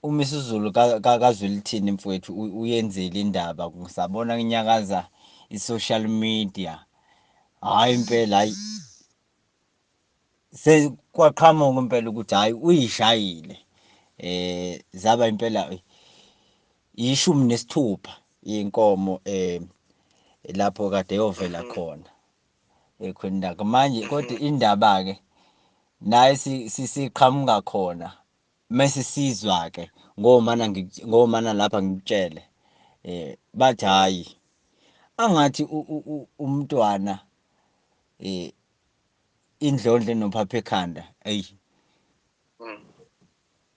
uMisuzulu kaZwelithini mfowethu uyenzile indaba, ngisabona kunyakaza i-social media. Hhayi impela, hhayi sekwaqhamuka impela ukuthi hhayi uyishayile. Zaba impela 16 inkomo lapho kade yovela khona ekhweni lakhe. Manje kodwa indaba ke naye siqhamuka khona mase sizwa ke ngomana lapha ngikutshele bathi hayi angathi umntwana indlondle nophapha ekhanda ey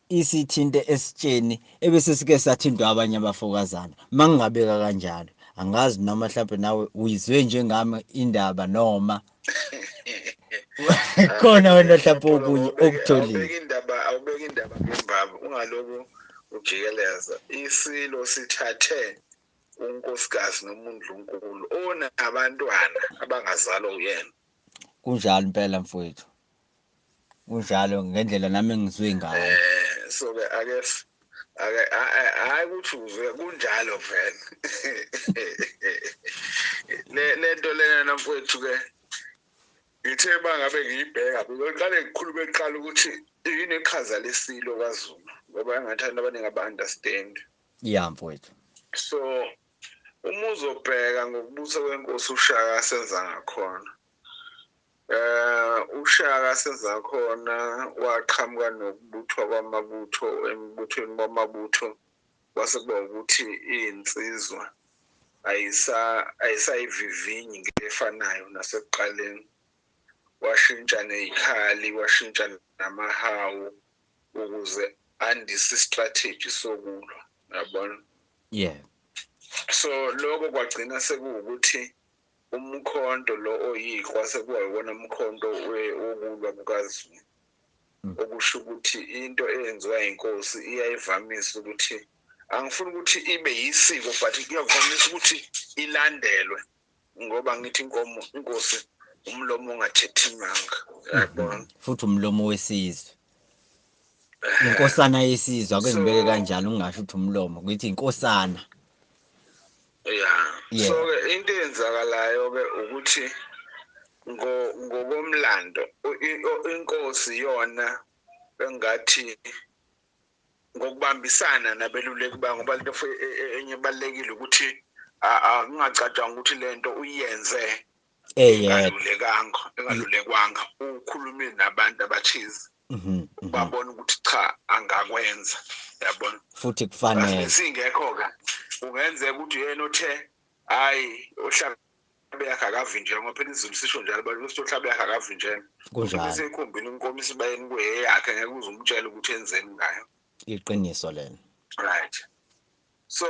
isithinte esitsheni ebese sike sathintwa abanye abafokazana. Mangingabeka kanjalo, angazi noma mhlawumbe nawe uyizwe njengami indaba noma khona wena mhlawumbe okunye okutholile. Awubeka indaba ngembaba, ungaloku ujikeleza. Isilo sithathe unkosikazi nomundlunkulu onabantwana abangazalwa uyena. Kunjalo impela mfowethu, kunjalo ngendlela nami engizwe ngayo. So ke ake hayi ukuthi uzwe kunjalo vele. Le nto lena mfowethu ke ngithe bangabe ngiyibheka beqale ngikhulume eqala ukuthi yini iqhaza lesilo kaZulu, ngoba engathanda abaningi aba-understand. Ya mfowethu. So uma uzobheka ngokubusa kwenkosi uShaka senza ngakhona, uShaka senza khona waqhamuka nokubuthwa kwamabutho embuthweni kwamabutho, kwase kuba ukuthi iy'nsizwa ayisayivivinyi ngefanayo nasekuqaleni. Washintsha ney'khali, washintsha namahawu ukuze andise i-strategy sokulwa, yabona? Yeah. So lokho kwagcina sekuwukuthi umkhonto lo oyiqwa sekuba iwona umkhonto wokulwa kukaZulu. Okusho ukuthi into eyenziwa inkosi iyayivamisa ukuthi, angifuni ukuthi ibe yisiko, but kuyavamisa ukuthi ilandelwe, ngoba ngithi inkomo inkosi umlomo ongathethi manga, yabona? Futhi umlomo wesizwe, inkosana yesizwe, ake ngibeke kanjalo, ungasho ukuthi umlomo, ngithi inkosana. Yeah. So ke into eyenzakalayo ke ukuthi ngokomlando inkosi yona engathi ngokubambisana nabeluleki bayo, ngoba lento enye ebalulekile ukuthi akungacatshangwa ukuthi lento uyenze engalulekwanga, ukhulume nabantu abathize babona ukuthi cha angakwenza, yabona? Futhi kufanele singekho ke kungenzeka ukuthi yena othe hayi ohlabe yakhe akavinjelwa, ngoba phela isiZulu sisho njalo, bathi ohlabe yakhe akavinjelwa. Kunjalo. Isikhumbini inkomo isibayeni kuyeyakhe, ngeke uze umtshele ukuthi enzeni ngayo. Iqiniso lelo. Right. So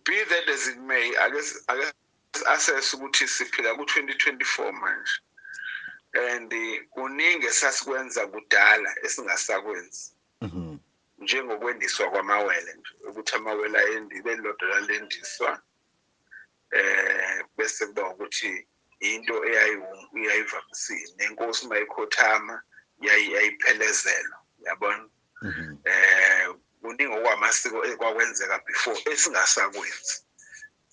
be that as it may, ake assess ukuthi siphila ku-2024 manje, and kuningi esasikwenza kudala esingasakwenzi. Njengokwendiswa kwamawele nje, ukuthi amawele ayendile lelodwa lalendiswa, bese kuba ukuthi into eyayivamisile, nenkosi mayikhothama yayiphelezelwa, yabona? Kuningi okwamasiko ekwakwenzeka before esingasakwenzi.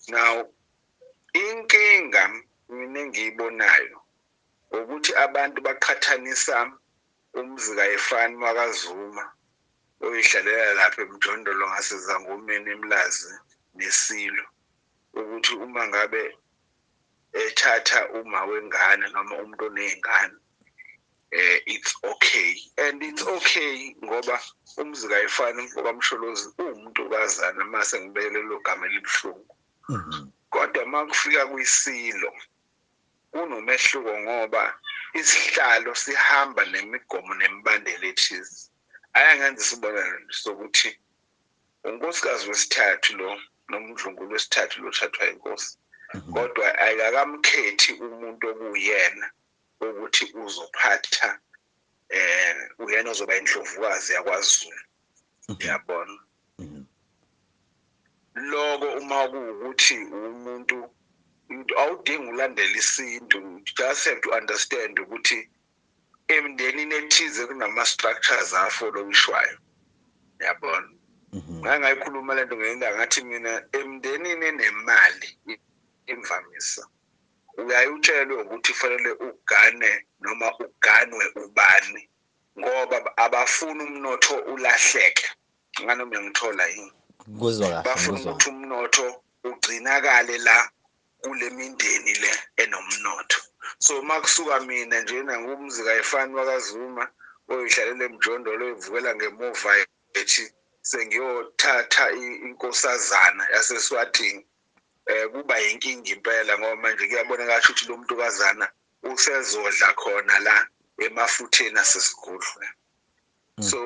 Now inkinga mina engiyibonayo ukuthi abantu baqhathanisa umzi kaYefani wakaZuma oyihlalela lapha emjondolo ngasezangomeni eMlazi nesilo, ukuthi uma ngabe ethatha uma wengane noma umuntu oney'ngane, it's okay. And it's okay ngoba umzi kaYefani umfo kaMsholozi uwumuntu kazana, mase ngibeke lelo gama elibuhlungu. Kodwa uma kufika kwisilo kunomehluko, ngoba isihlalo sihamba nemigomo nemibandela ethize. Ayangenza isibonelo sokuthi unkosikazi wesithathu lo nomndlunkulu wesithathu lo thathwa inkosi, kodwa ayikakamkhethi umuntu okuyena ukuthi uzophatha, uyena ozoba indlovukazi yakwaZulu, uyabona? Lokho uma kuwukuthi umuntu awudingi ulandela isintu, you just have to understand ukuthi Emndenini ethize kunama-structures afolowishwayo, yabona. Ngake ngayikhuluma lento ngelinye, ngathi mina emndenini enemali imvamisa uyaye utshelwe ukuthi kufanele ugane noma uganwe ubani, ngoba abafuni umnotho ulahleke. Nganoma ngithola yini? Kuzwa kahle. Bafuna ukuthi umnotho ugcinakale la kule mindeni le enomnotho. So makusuka mina njena ngumzi kayifani wakaZuma oyihlalele emjondolo oyivukela ngemuva ethi sengiyothatha inkosazana yaseSwatini, kuba inkinga impela, ngoba manje kuyabonakala ukuthi lo muntukazana usezodla khona la emafutheni asesigodlweni. So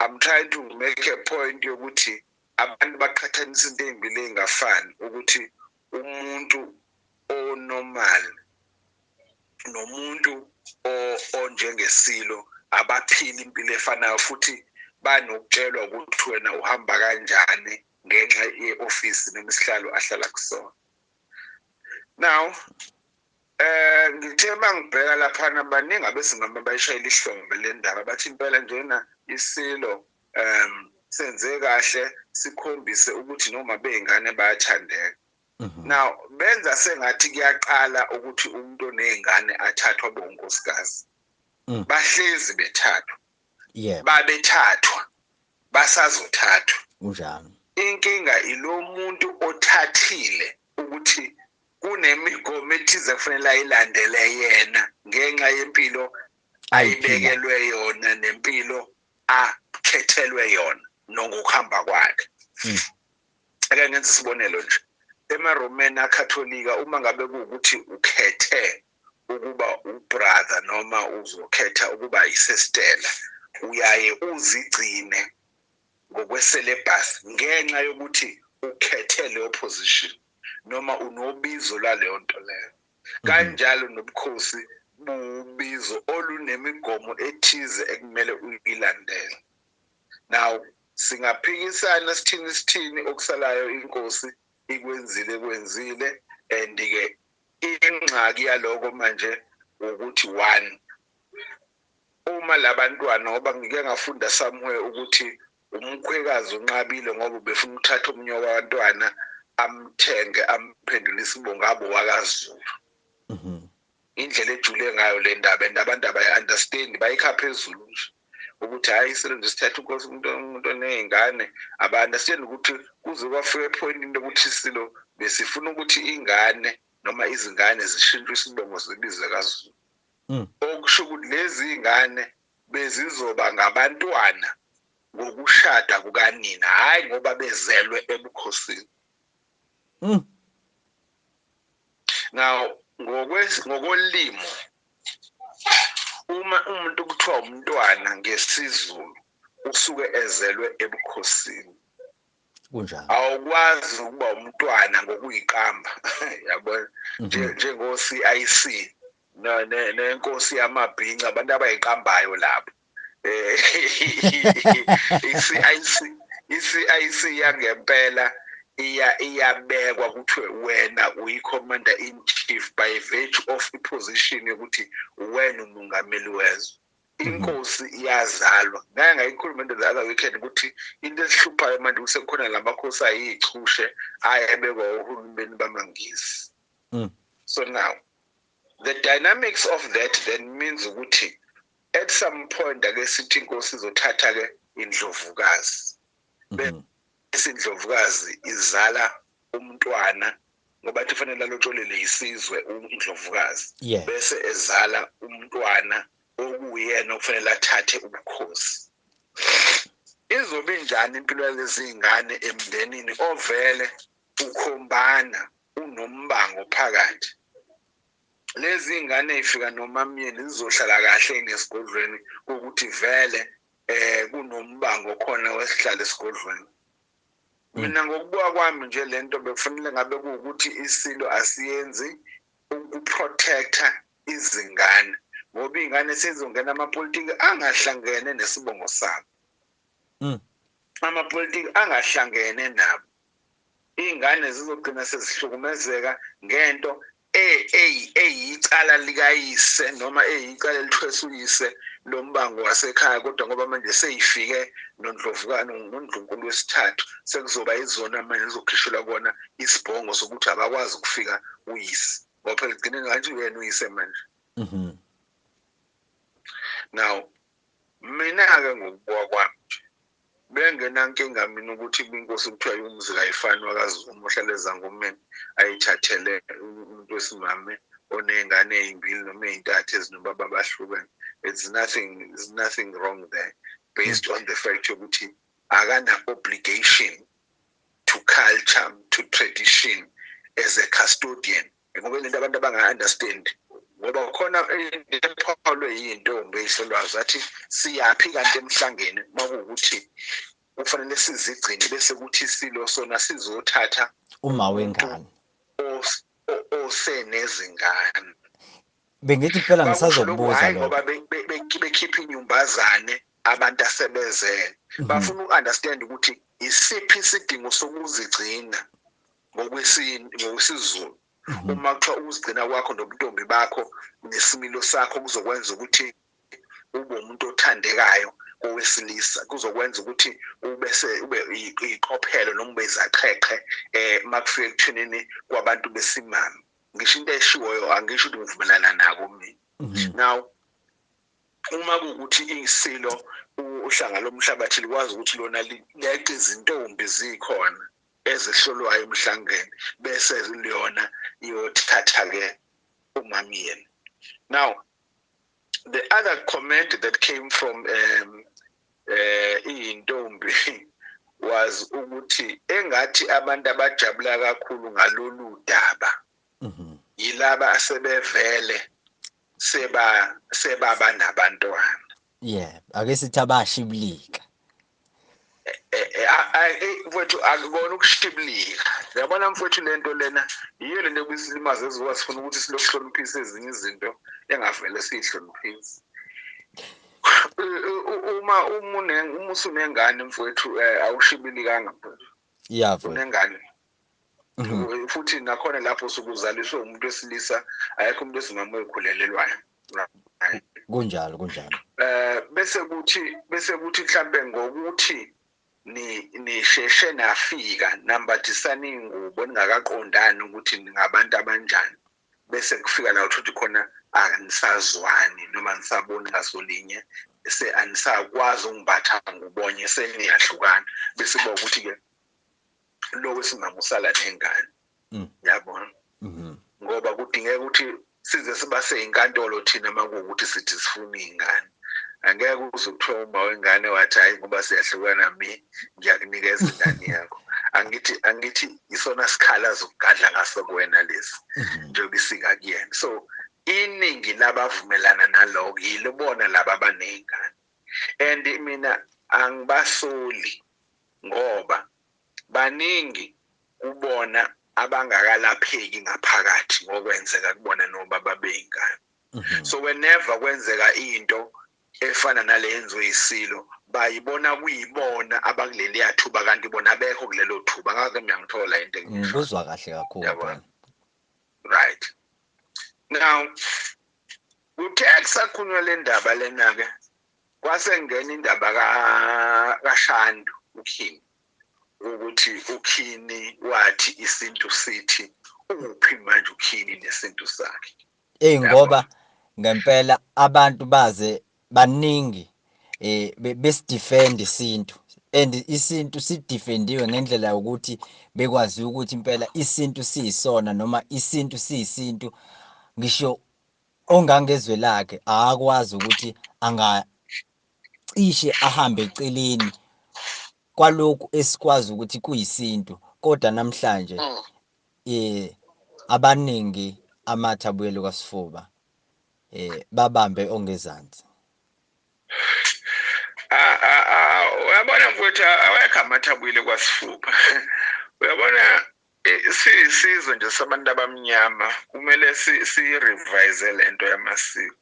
I'm trying to make a point yokuthi abantu baqhathanisa into ezimbili ezingafani, ukuthi umuntu onormal nomuntu onjengesilo abaphila impilo efanayo, futhi banokutshelwa ukuthi wena uhamba kanjani ngenxa ye-ofisi noma isihlalo ahlala kusona. Now ngithe mangibheka laphana, baningi abesimame bayishayela ihlombe le ndaba, bathi impela njena isilo senze kahle, sikhombise ukuthi noma beyingane bayathandeka. Now benza sengathi kuyaqala ukuthi umuntu onezingane athathwa bonkosikazi. Bahlezi bethathwa. Babethathwa, basazothathwa. Kunjalo. Inkinga ilo muntu othathile ukuthi kunemigomo ethize kufanele ayilandele yena ngenxa yempilo ayibekelwe yona nempilo akhethelwe yona nokuhamba kwakhe. Ake ngenze isibonelo nje, emaRomeni aKatholika uma ngabe kuwukuthi ukhethe ukuba ubrother noma uzokhetha ukuba isestela, uyaye uzigcine ngokwesyllabus ngenxa yokuthi ukhethe leyo position noma unobizo laleyo nto leyo. Kanjalo nobukhosi bubizo olunemigomo ethize ekumele uyilandele. Now singaphikisana sithini sithini, okusalayo inkosi ikwenzile kwenzile, and ke ingxaki yaloko manje ukuthi one, uma labantwana, ngoba ngike ngafunda somewhere ukuthi umkhwekazi unqabile ngoba ubefuna ukuthatha omunye wabantwana amthenge amphendule isibongo abo wakaZulu. Indlela ejule ngayo le ndaba, and abantu abayi-understand, bayikha phezulu nje ukuthi hhayi isilo nje sithatha inkosi umuntu oney'ngane, aba-understand ukuthi kuze kwafika ephoyintini lokuthi isilo besifuna ukuthi ingane noma izingane zishintshwe isibongo zibizwe kaZulu. Okusho ukuthi lezi iy'ngane bezizoba ngabantwana ngokushada kukanina, hhayi ngoba bezelwe ebukhosini. Now ngokolimo, uma umuntu kuthiwa umntwana ngesiZulu usuke ezelwe ebukhosini. Kunjalo. Awukwazi ukuba umntwana ngokuyiqamba, yabona, njengo CIC nenkosi yamabhinca, abantu abayiqambayo lapho. I-CIC yangempela iyabekwa kuthiwe wena uyi-commander in chief by virtue of i-position yokuthi wena umongameli wezwe. Inkosi iyazalwa. Ngake ngayikhuluma into the other weekend ukuthi into esihluphayo manje kusekhona lamakhosi ayichushe ayebekwa ohulumeni bamaNgisi. So now the dynamics of that then means ukuthi at some point ake sithi inkosi izothatha ke indlovukazi. Bese indlovukazi izala umntwana, ngoba athi kufanele alotsholele isizwe indlovukazi. Bese ezala umntwana okuyena okufanele athathe ubukhosi. Izobe injani impilo yalezi zingane emndenini ovele ukhombana unombango phakathi? Lezi zingane ezifika nomamyeni zizohlala kahle nesigodlweni ukuthi vele kunombango khona wesihlalo esigodlweni. Mina ngokubuka kwami nje lento bekufanele ngabe kuwukuthi isilo asiyenzi ukuprotecta izingane, ngoba izingane sezongena amapolitiki angahlangene nesibongo sabo. Amapolitiki angahlangene nabo. Izingane zizogcina sezihlukumezeka ngento Eyicala likayise noma eyicala elithwesa uyise lombango wasekhaya, kodwa ngoba manje seyifike noNdlovukane noNdlunkulu wesithathu, sekuzoba izona manje ezokhishelwa kona isibhongo sokuthi abakwazi ukufika uyise, ngoba phela igcine ngathi uyena uyise manje. Now mina-ke ngokubuka kwami bengenankinga mina ukuthi inkosi kuthiwa umuzi kayifani wakaZuma ohlala ezangomeni ayithathele umuntu wesimame oney'ngane ey'mbili noma ey'ntathu ezinobaba abahlukene. It's nothing wrong there, based on the fact yokuthi akana obligation to culture, to tradition as a custodian. Ngoba lento abantu abanga-understand, ngoba khona ephawulwe yintombi eyihlolwazi athi siyaphi kanti emhlangeni makuwukuthi kufanele sizigcine, bese kuthi isilo sona sizothatha uma wengane osenezingane. Bengithi phela ngisazokubuza lokho, ngoba bekhipha inyumbazane abantu asebezele, bafuna uku-understand ukuthi isiphi isidingo sokuzigcina ngokwesiZulu. Uma kuthiwa ukuzigcina kwakho nobuntombi bakho nesimilo sakho kuzokwenza ukuthi ube umuntu othandekayo kowesilisa, kuzokwenza ukuthi ube iqophelo noma ube izaqheqhe makufika ekuthenini kwabantu besimame. Ngisho into eshiwoyo, angisho ukuthi ngivumelana nako mina. Now uma kuwukuthi isilo uhlanga lomhlabathi likwazi ukuthi lona leqe izintombi zikhona ezihlolwayo emhlangeni, bese liyona iyothatha-ke umamyeni. Now the other comment that came from iyintombi was ukuthi engathi abantu abajabula kakhulu ngalolu daba yilaba asebevele sebaba nabantwana. Yeah, ake sithi abashibilika. Mfowethu akubona ukushibilika. Uyabona mfowethu lento lena yiyo lento ebisilimaza eziwa sifuna ukuthi silokuhloniphisa ezinye izinto engavele siyihloniphise. Uma usunengane mfowethu awushibilikanga mfowethu. Yeah, unengane. Futhi nakhona lapho usukuzaliswe umuntu wesilisa, ayekho umuntu wesimame oyikhulelelwayo. Kunjalo, kunjalo. Bese kuthi mhlambe ngokuthi nisheshe nafika nambathisana ingubo ningakaqondani ukuthi ningabantu abanjani, bese kufika la uthi khona anisazwani noma nisaboni ngasolinye, se anisakwazi ukumbatha ngubonye, seniyahlukana, bese kuba ukuthi ke lo wesimame usala nengane. Yabona? Ngoba kudingeka ukuthi size sibase inkantolo thina makuwukuthi sithi sifuna ingane. Angeke uze kuthiwa uma wengane wathi hayi ngoba siyahlukana mi ngiyakunikeza ingane yakho. Angithi isona sikhala zokugadla ngaso kuwena lesi njengoba isika kuyena. So iningi labavumelana naloko yilobona laba abaney'ngane. And mina angibasoli ngoba baningi kubona abangakalapheki ngaphakathi ngokwenzeka kubona nobaba beyingane. So whenever kwenzeka into efana nale yenziwe isilo, bayibona kuyibona abakuleliya thuba kanti bona bekho kulelo thuba. Ngake ngiyangithola into engikuzwa kahle kakhulu. Right. Now kuthe kusakhulunywa le ndaba lena ke kwase ngena indaba kaShandu uKhini, ukuthi uKhini wathi isintu sithi uphi manje uKhini nesintu sakhe. Ngoba ngempela abantu baze baningi besidefend isintu, and isintu sidefendiwe ngendlela yokuthi bekwazi ukuthi impela isintu siyisona noma isintu siyisintu. Ngisho ongangezwe lakhe akwazi ukuthi angacishe ahambe eceleni kwalokhu esikwazi ukuthi kuyisintu, kodwa namhlanje abaningi amatha abuyele kwasifuba babambe ongezansi. Uyabona mfowethu awekho amatha abuyele kwasifuba. Uyabona sisizwe nje sabantu abamnyama kumele si-revise lento yamasiko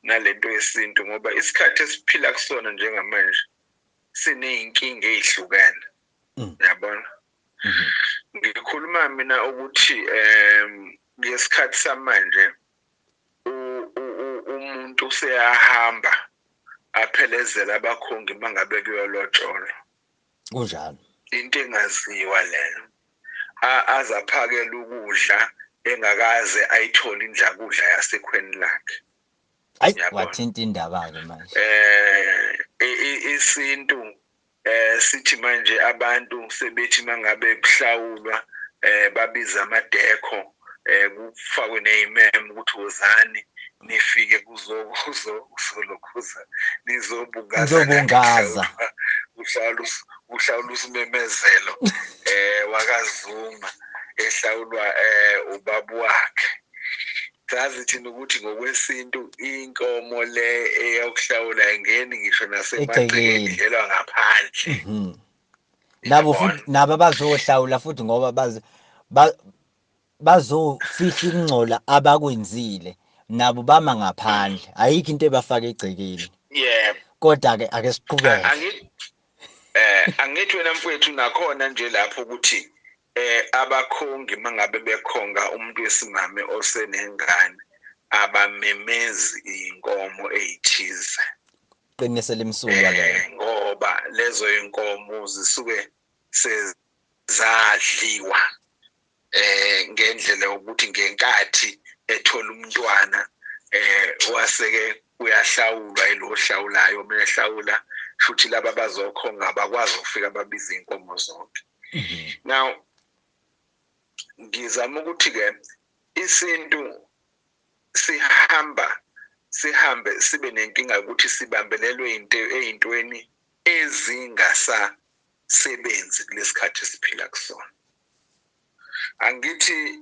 nalento yesintu, ngoba isikhathi esiphila kusona njengamanje sineyinkinga ezihlukene. Uyabona? Ngikhuluma mina ukuthi Ngesikhathi samanje umuntu useyahamba aphelezela abakhongi mangabe kuyolotsholwa. Kunjalo. Into engaziwa leyo. Azaphakela ukudla engakaze ayithole indlakudla yasekhweni lakhe. Ayi, wathinta indaba ke manje. Isintu sithi manje abantu sebethi mangabe kuhlawulwa babiza amadekho, kufakwe nezimemo ukuthi wozani nifike kuzolokhuza nizobungaza kuhlawulwa usimemezelo wakaZuma ehlawulwa ubaba wakhe. Sazi thina ukuthi ngokwesintu inkomo le eyokuhlawula ingeni ngisho nasemagcekeni, idlelwa ngaphandle. Nabo futhi nabo bazohlawula futhi ngoba bazofihla ingcola abakwenzile, nabo bama ngaphandle, ayikho into ebafaka egcekeni. Yebo. Kodwa ke ake siqhubeke. Angithi wena mfowethu nakhona nje lapho ukuthi abakhongi mangabe bekhonga umuntu wesimame osenengane abamemezi inkomo ezithize. Qinise lemsulwa leyo. Ngoba lezo inkomo zisuke sezadliwa ngendlela yokuthi ngenkathi ethola umntwana waseke uyahlawulwa elohlawulayo, mehlawula futhi laba bazokhonga abakwazi ukufika babize inkomo zonke. Now ngizama ukuthi ke isintu sihambe sibe nenkinga ukuthi sibambelelwe into eyintweni ezingasasebenzi kulesikhathi esiphila kusona. Angithi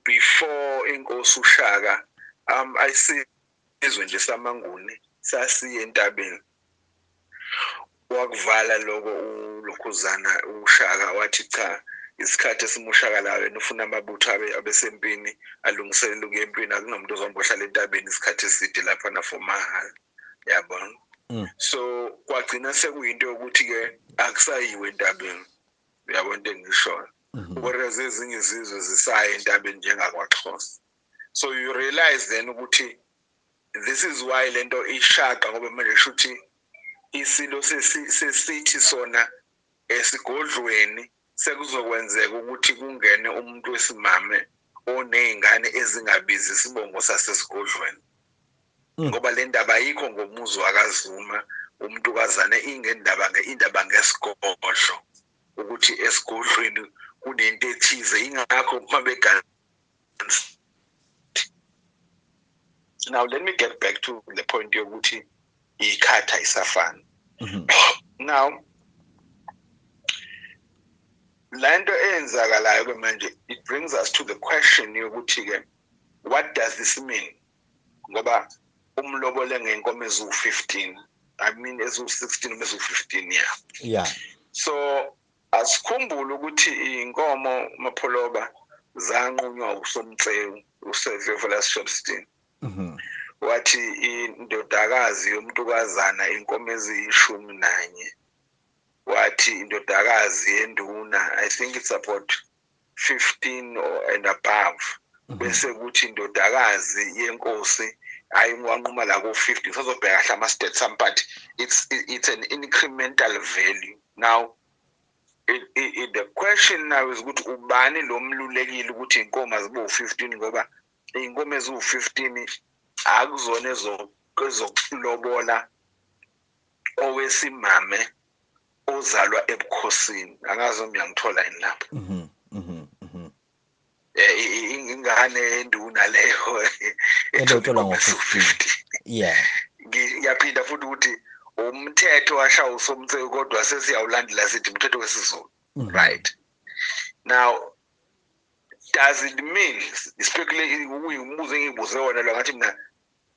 before inkosi uShaka ayisizwe nje samaNguni sasiye entabeni, wakuvala lokho ulokhuzana uShaka wathi cha, isikhathi esimushakalayo wena ufuna amabutho abesempini alungiselele ukuya empini, akunomuntu ozombohlala entabeni isikhathi eside lapha na for mahhala, yabona. So kwagcina sekuyinto yokuthi ke akusayiwe entabeni, uyabona into engishoyo. Whereas ezinye izizwe zisaya entabeni njengakwaXhosa. So you realize then ukuthi this is why lento ishaqa, ngoba manje shuthi isilo sesithi sona esigodlweni sekuzokwenzeka ukuthi kungene umuntu wesimame onezingane ezingabizi isibongo sasesigodlweni. Ngoba le ndaba ayikho ngomuzi wakaZuma, umuntukazane ingendaba ngeindaba ngesigodlo, ukuthi esigodlweni kunento ethize, ingakho uma begana. Now let me get back to the point yokuthi ikhatha isafana. Now lento eyenzakalayo ke manje, it brings us to the question yokuthi ke what does this mean? Ngoba umlobole ngenkomo ezu15, I mean ezu16 noma ezu15, yeah. Yeah. So asikhumbule ukuthi inkomo Mapholoba zanqunywa uSomtsewu uSir Shepstone. Wathi indodakazi yomntukazana inkomo eziyi-11, wathi indodakazi yenduna I think it's about 15 or and above. Bese kuthi indodakazi yenkosi hayi wanquma la ku-50, usazobheka kahle ama-stats am, but it's an incremental value. Now the question now is ukuthi ubani lo mlulekile ukuthi inkomo azibe u-15, ngoba inkomo eziwu-15 akuzona ezokulobola owesimame ozalwa ebukhosini. Angazi noma uyangithola yini lapho. Ingane enduna leyo elotsholwa ngo-50. Yeah. Ngiyaphinda futhi ukuthi umthetho washawa uSomtsewu, kodwa sesiyawulandela sithi umthetho wesiZulu. Right. Now does it mean, speculate, umbuzo engibuze wona lo, ngathi mina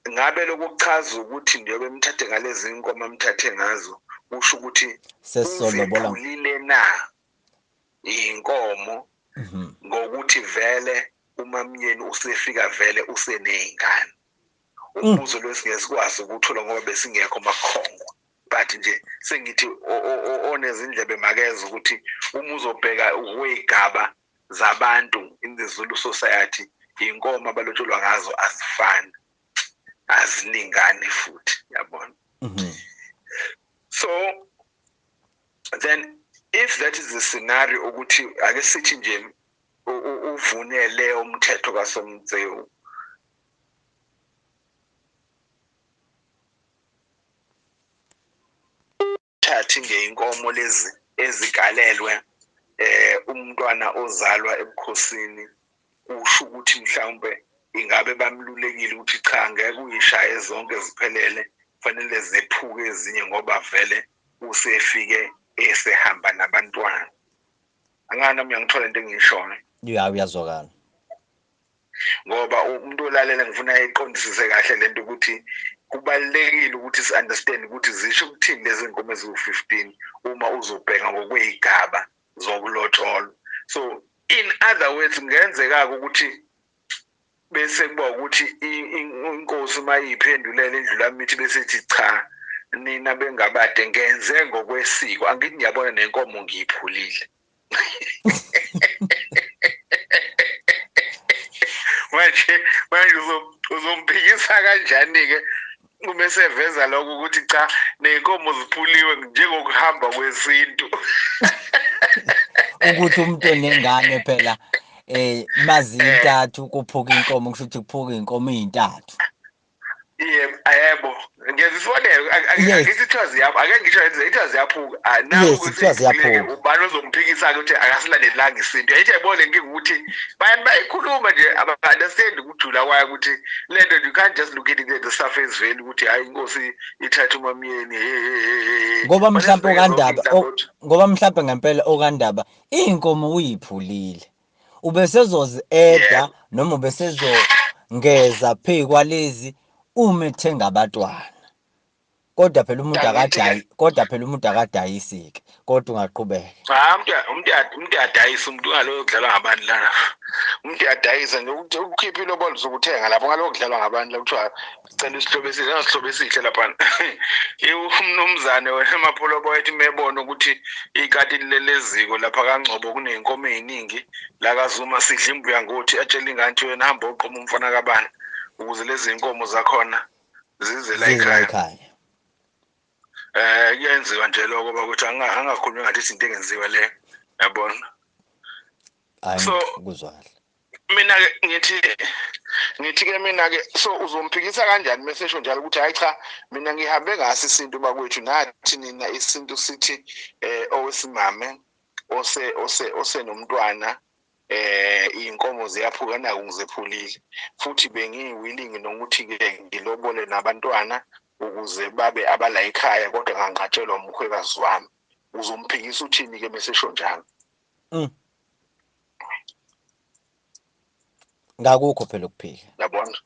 ngabe lokuchaza ukuthi njengoba emthathe ngalezi inkomo emthathe ngazo kusho ukuthi sesizolobola na inkomo ngokuthi vele umamyeni usefika vele usenezingane. Umbuzo lo singeke ukuthola ngoba besingekho makhongo, but nje sengithi onezindlebe makeze ukuthi uma uzobheka ukwezigaba zabantu in the Zulu society, Inkomo abalotsholwa ngazo azifani, azilingani futhi, yabona. So then if that is the scenario ukuthi ake sithi nje uvunele umthetho kaSomtsewu, thathi ngeinkomo lezi ezigalelwe umntwana ozalwa ebukhosini, kusho ukuthi mhlawumbe ingabe bamlulekile ukuthi cha, ngeke uyishaye zonke ziphelele, fanele zephuke ezinye ngoba vele usefike esehamba nabantwana. Angani nami ngiyangithola into engiyishoyo? Ya, uyazwakala. Ngoba umuntu olalela ngifuna ayiqondisise kahle lento ukuthi kubalulekile ukuthi si-understand ukuthi zisho ukuthini lezi nkomo eziwu-15 uma uzobheka ngokwey'gaba zokulotsholwa. So in other words, kungenzeka ukuthi bese kuba ukuthi inkosi mayiphendulela indlulamithi bese ithi cha, nina bengabade ngenze ngokwesiko, angithi ngiyabona nenkomo ngiyiphulile. Manje uzomphikisa kanjani-ke uma seveza lokho ukuthi cha, ney'nkomo ziphuliwe njengokuhamba kwesintu? Ukuthi umuntu onengane phela mazintathu kuphuka inkomo, kusho ukuthi kuphuka inkomo ezintathu. Yebo, yebo. Ngenza isibonelo, angithi kuthiwa ziyaphuka, ake ngisho kuthiwa ziyaphuka. Naku kuthiwa ziyaphuka. Ubani ozomphikisa ukuthi akasilandelanga isintu? Yayithi yayibona lenkinga ukuthi bayayikhuluma nje, aba-understand ukujula kwayo ukuthi lento you can't just look at it at the surface value ukuthi hayi inkosi ithatha umamyeni. Ngoba mhlawumbe okaNdaba, ngoba mhlawumbe ngempela okaNdaba inkomo uyiphulile. Ubesezozi-eda noma ubesezongeza phezu kwalezi uma ethenga abatwana. Kodwa phela umuntu akadayi, kodwa phela umuntu akadayisike, kodwa ungaqhubeka. Cha, umuntu adayisa, umuntu ungaloyo kudlalwa ngabantu lana. Umuntu adayisa nje ukuthi ukhiphe ilobolo zokuthenga lapho, ngaloko kudlalwa ngabantu la kuthiwa cela isihlobo esihle, ngasihlobo esihle lapha. Umnumzane wena Mapholoba wayethi mebona ukuthi ikati leleziko lapha kaNgcobo kuneyinkomo eziningi la kaZuma sidla imbuya ngothi, atshela ingane wena hamba oqoma umfana kabani ukuze lezi inkomo zakhona zize la ekhaya. Kuyenziwa nje lokho bakuthi angakhulumi ngathi izinto engenziwa le, yabona. So kuzwakala. Mina ke ngithi ke mina ke so uzomphikisa kanjani mesesho njalo ukuthi hayi cha, mina ngihambe ngaso isintu bakwethu, nathi nina isintu sithi owesimame ose ose osenomntwana inkomo ziyaphuka naku ngizephulile, futhi bengiwilling nokuthi ke ngilobole nabantwana ukuze babe abala ekhaya, kodwa nganqatshelwa umkhwekazi wami. Uzomphikisa uthini ke mesesho njalo? Ngakukho phela ukuphika, yabona.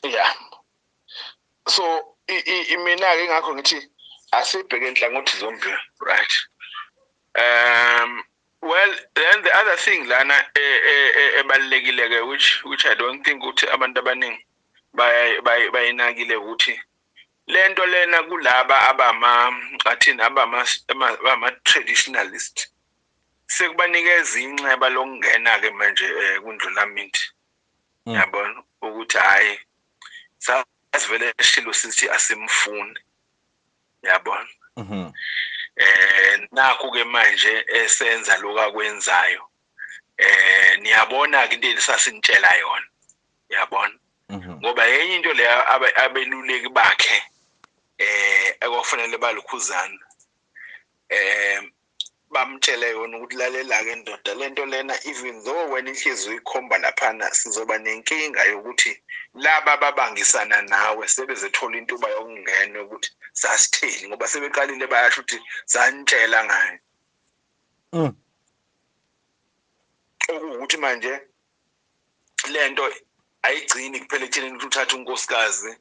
Yeah, so mina ke ngakho ngithi asibheke inhlangothi zombili, right? Well, then the other thing lana ebalulekile ke which I don't think ukuthi abantu abaningi bayinakile ukuthi lento lena kulaba abama athini abama traditionalist sekubanikeza inxeba lokungena ke manje kundlulamithi, yabona, ukuthi hayi sasivele shilo sithi asimfuni, yabona. Nakho ke manje esenza lokakwenzayo, niyabona ke into esasinitshela yona, yabona. Ngoba yenye into le abeluleki bakhe ekwakufanele balukhuzana bamtshele yona ukuthi lalela ke ndoda, lento lena even though wena inhliziyo ikhomba laphana, sizoba nenkinga yokuthi laba babangisana nawe sebezethola intuba yokungena ukuthi sasitheni, ngoba sebeqalile bayasho ukuthi sanitshela ngayo. Okuwukuthi manje lento ayigcini kuphela ekutheni ukuthi uthathe unkosikazi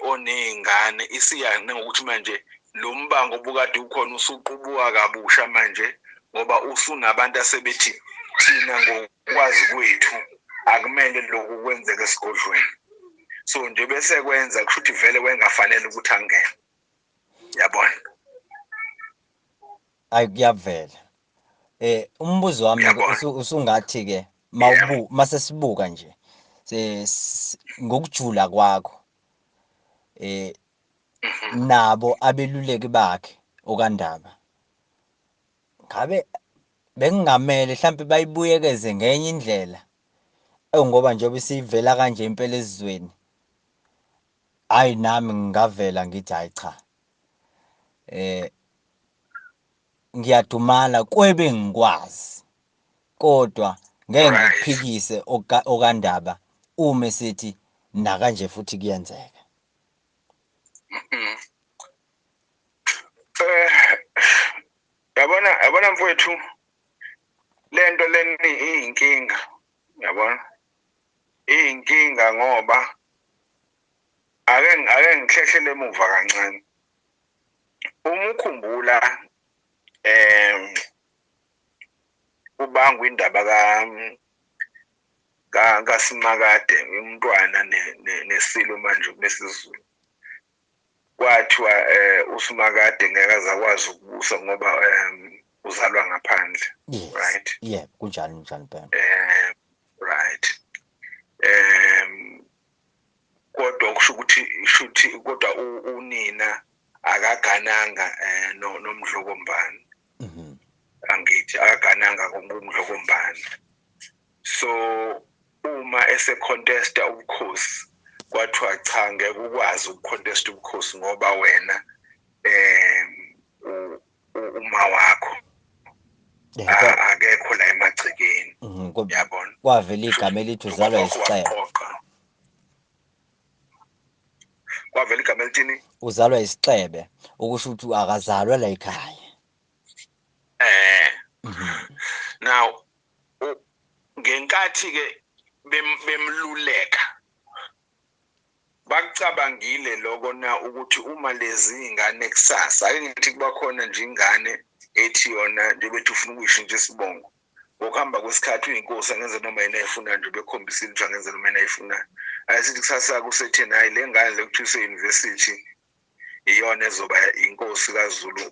onezingane, isiya nangokuthi manje lo mbango obukade ukhona usuqubuka kabusha manje, ngoba usunabantu asebethi thina ngokwazi kwethu akumele lokhu kwenzeke esigodlweni. So nje bese kwenza kusho ukuthi vele wengafanele ukuthi angene, yabona. Ayi kuyavela. Umbuzo wami usungathi ke Mawubu mase sibuka nje ngokujula kwakho nabo abeluleki bakhe okaNdaba, ngabe bengingamele mhlambe bayibuyekeze ngenye indlela, ngoba njengoba isivela kanje impela esizweni, hayi nami ngingavela ngithi hayi cha, ngiyadumala kwebe ngikwazi, kodwa ngeke ngikuphikise okaNdaba uma sithi nakanje futhi kuyenzeka. Yabona mfowethu, lento leni iyinkinga, yabona, iyinkinga ngoba ake ngihlehlele emuva kancane. Uma ukhumbula ubangwa indaba kaSimakade umntwana nesilo manje kulesizulu, kwathiwa uSimakade ngeke azakwazi ukubusa ngoba uzalwa ngaphandle. Right? Yeah, kunjalo njalo impela. Right. Kodwa kusho ukuthi shuthi kodwa unina akagananga noMdlokombane. Angithi akagananga kuMdlokombane. So uma esecontesta ubukhosi kwathiwa cha, ngeke ukwazi ukucontesta ubukhosi ngoba wena uma wakho akekho la emagcekeni. Yabona, kwavela igama elithi uzalwa isixebe. Kwavela igama elithini? Uzalwa isixebe, okusho ukuthi akazalwa la ekhaya. Now ngenkathi ke bemluleka bakucabangile lokho na ukuthi uma lezi ingane kusasa, ake ngithi kuba khona nje ingane ethi yona nje bethi ufuna ukuyishintsha isibongo, ngokuhamba kwesikhathi uyinkosi angenze noma yini ayifunayo nje, bekhombisile ukuthi angenze noma yini ayifunayo. Ayisithi kusasa kusetheni hayi le ngane le kuthiwa use-university iyona ezoba inkosi kaZulu,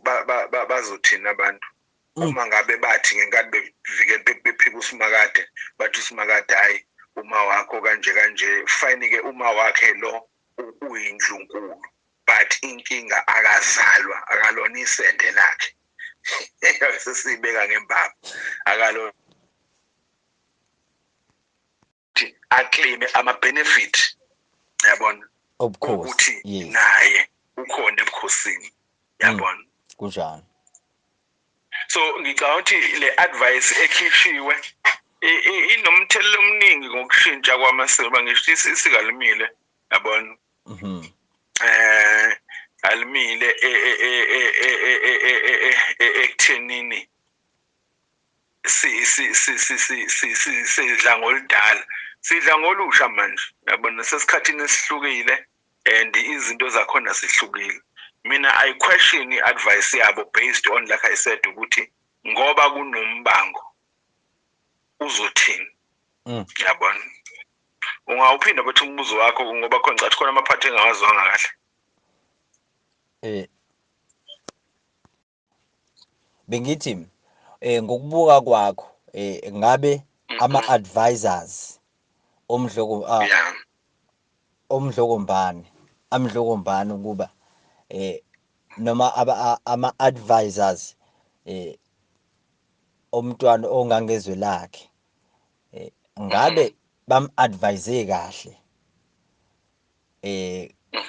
bazothina abantu? Uma ngabe bathi ngenkathi bevikela bephika uSimakade, bathi uSimakade hayi uma wakho kanje kanje, fine ke uma wakhe lo uyindlunkulu, but inkinga akazalwa, akalona isende lakhe. Sesibeka ngembaba, akalona aclaim ama benefit, yabona, ukuthi naye ukhona ebukhosini, yabona. Kunjalo. So ngicabanga ukuthi le advice ekhishiwe inomthelela omningi ngokushintsha kwamasiko. Ngisho isikalimile, yabona. Alimile ekuthenini sidla ngoludala, sidla ngolusha manje, yabona, sesikhathini esihlukile and izinto zakhona sihlukile. Mina I question i-advice yabo based on, like I said, ukuthi ngoba kunombango uzothini, yabona. Ungawuphinda bethi umbuzo wakho ngoba khona cathi khona amaphathi engawazwanga kahle. Bengithi ngokubuka kwakho ngabe ama advisors omdloko omdlokombane amdlokombane ukuba noma ama advisors omntwana ongangezwe lakhe ngabe bam-advise kahle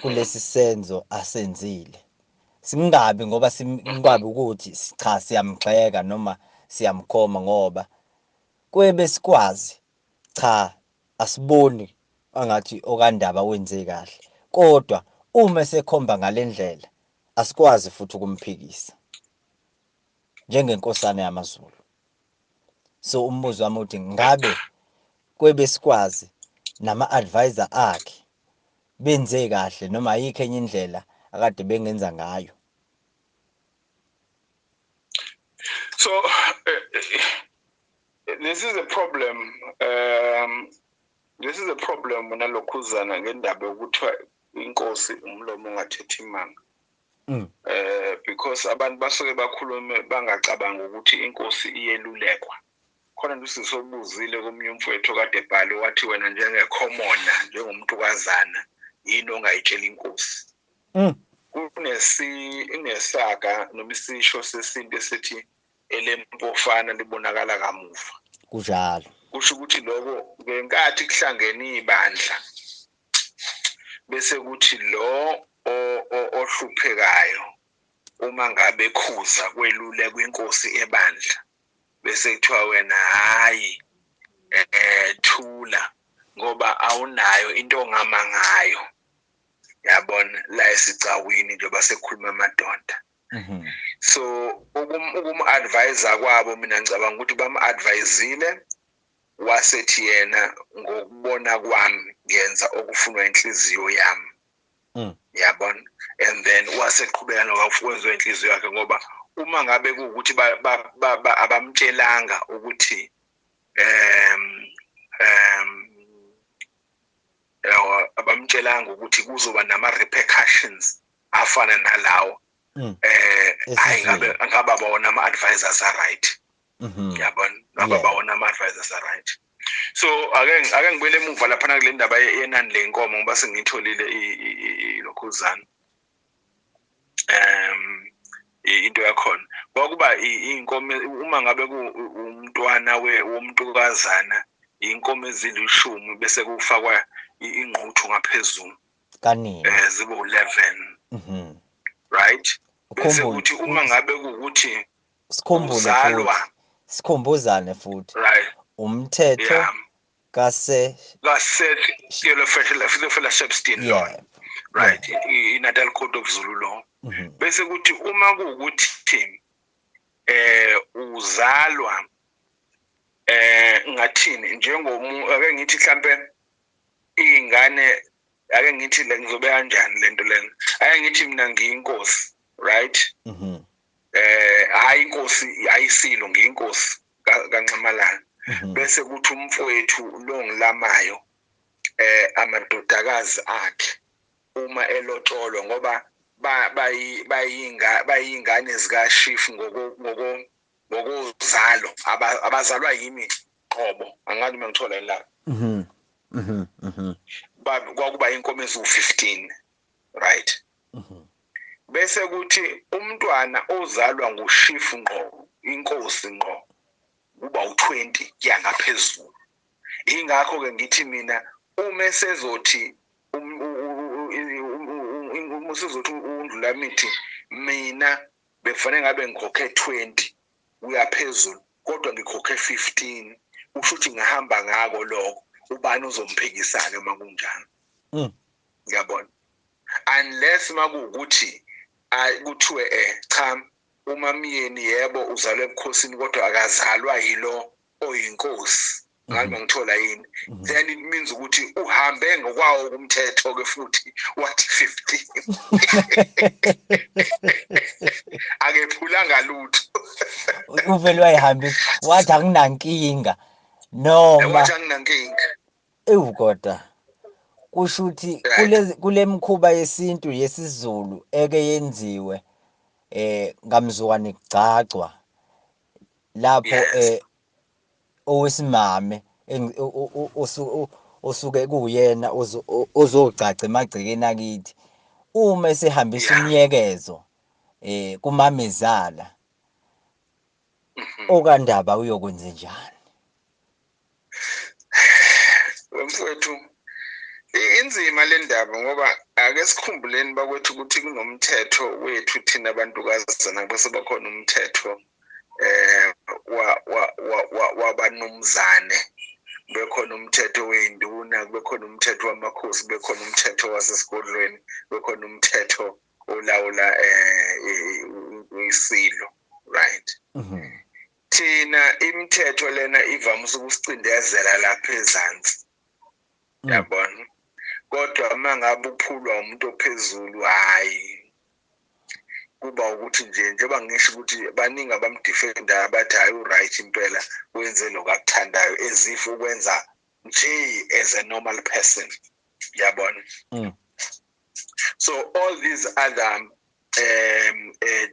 kulesi senzo asenzile, singabi ngoba singabi ukuthi cha siyamgxeka noma siyamkhoma, ngoba kwebe sikwazi cha asiboni angathi okaNdaba wenze kahle, kodwa uma sekhomba ngalendlela asikwazi futhi ukumphikisa njengenkosana yamaZulu. So umbuzo wami uthi ngabe kwebe sikwazi nama advisor akhe benze kahle noma ayikho enye indlela akade bengenza ngayo? So this is a problem. This is a problem nalokhuzana ngendaba yokuthi inkosi umlomo ungathethi imanga. Because abantu basuke bakhulume bangacabanga ukuthi inkosi iyelulekwa. Khona nje usisi obuzile komunye umfowethu okade ebhale wathi wena njengekhomona, njengomuntukazana, yini ongayitshela inkosi? Kunesaga noma isisho sesintu esithi elempofana libonakala kamuva. Kunjalo. Kusho ukuthi lokho ngenkathi kuhlangene ibandla bese kuthi lo ohluphekayo uma ngabe khuza kwelule kwinkosi ebandla bese kuthiwa wena hayi thula ngoba awunayo into ongama ngayo, yabona, la esicawini njengoba sekukhuluma amadoda. So ukum-advise kwabo, mina ngicabanga ukuthi bam-advisile, wasethi yena ngokubona kwami ngenza okufunwa inhliziyo yami, yabona, and then waseqhubeka nokwenziwa inhliziyo yakhe. Ngoba uma ngabe kuwukuthi abamtshelanga ukuthi abamtshelanga ukuthi kuzoba nama-repercussions afana nalawo, hayi ngabe ngaba bona ama-advisors a-right, yabona, ngaba bawona ama-advisors a-right. So ake ngibuyele emuva laphana kule ndaba yenani lenkomo, ngoba sengiyitholile ilokhuzana into yakhona. Kwakuba inkomo uma ngabe umntwana womntukazana, inkomo ezilishumi bese kufakwa ingquthu ngaphezulu kaningi, zibe u11, right? Bese kuthi uma ngabe kuwukuthi sikhumbule, sikhumbuzane futhi, right, umthetho kase Theophilus law, right, i-Natal Code of Zulu law. Bese kuthi uma kuwukuthi uzalwa ngathini, njengomu ake ngithi mhlambe ingane, ake ngithi le ngizobe kanjani lento lena, ake ngithi mina ngiyinkosi, right? Hayi inkosi ayisilo, ngiyinkosi kaNxamalala. Bese kuthi umfowethu lo ngilamayo amadodakazi akhe uma elotsholwa, ngoba bayingane zikaShifu ngokozalo, abazalwa yimi qobo, angazi uma ngithola la. Kwakuba inkomo eziwu-15, right? Bese kuthi umntwana ozalwa nguShifu ngqo, inkosi ngqo, kuba u20 kuya ngaphezulu. Ingakho ke ngithi mina uma sezothi uma sezothi uNdlulamithi mina bekufanele ngabe ngikhokhe 20 kuya phezulu, kodwa ngikhokhe 15, kusho ukuthi ngihamba ngako lokho, ubani uzomphikisana uma kunjalo? Ngiyabona, unless makuwukuthi kuthiwe cha, umamyeni yebo uzalwe ebukhosini kodwa akazalwa yilo oyinkosi, ngabe ngithola yini? Then it means ukuthi uhambe ngokwawo kumthetho ke futhi wathi 15, akephulanga lutho, uvele wayihambisa wathi akunankinga, noma wathi akunankinga. Ewu kodwa kusho ukuthi kule mkhuba yesintu yesiZulu eke yenziwe ngamzukwane kugcagcwa lapho owesimame osuke kuyena ozogcagca emagcekeni akithi, uma esehambisa umnyekezo kumamezala, okandaba uyokwenza njani? Mfowethu, inzima le ndaba, ngoba ake sikhumbuleni bakwethu ukuthi kunomthetho wethu thina abantukazana, bese bakhona umthetho wabanumzane, bekhona umthetho wey'nduna, bekhona umthetho wamakhosi, bekhona umthetho wasesigodlweni, bekhona umthetho olawula isilo, right? Thina imithetho lena ivamise ukusicindezela lapha ezansi, yabona, kodwa uma ngabe uphulwa umuntu ophezulu, hayi kuba ukuthi nje njengoba ngisho ukuthi baningi abamdefendayo abathi hayi u-right impela, wenze lokhu akuthandayo, as if ukwenza nje as a normal person, yabona. So all these other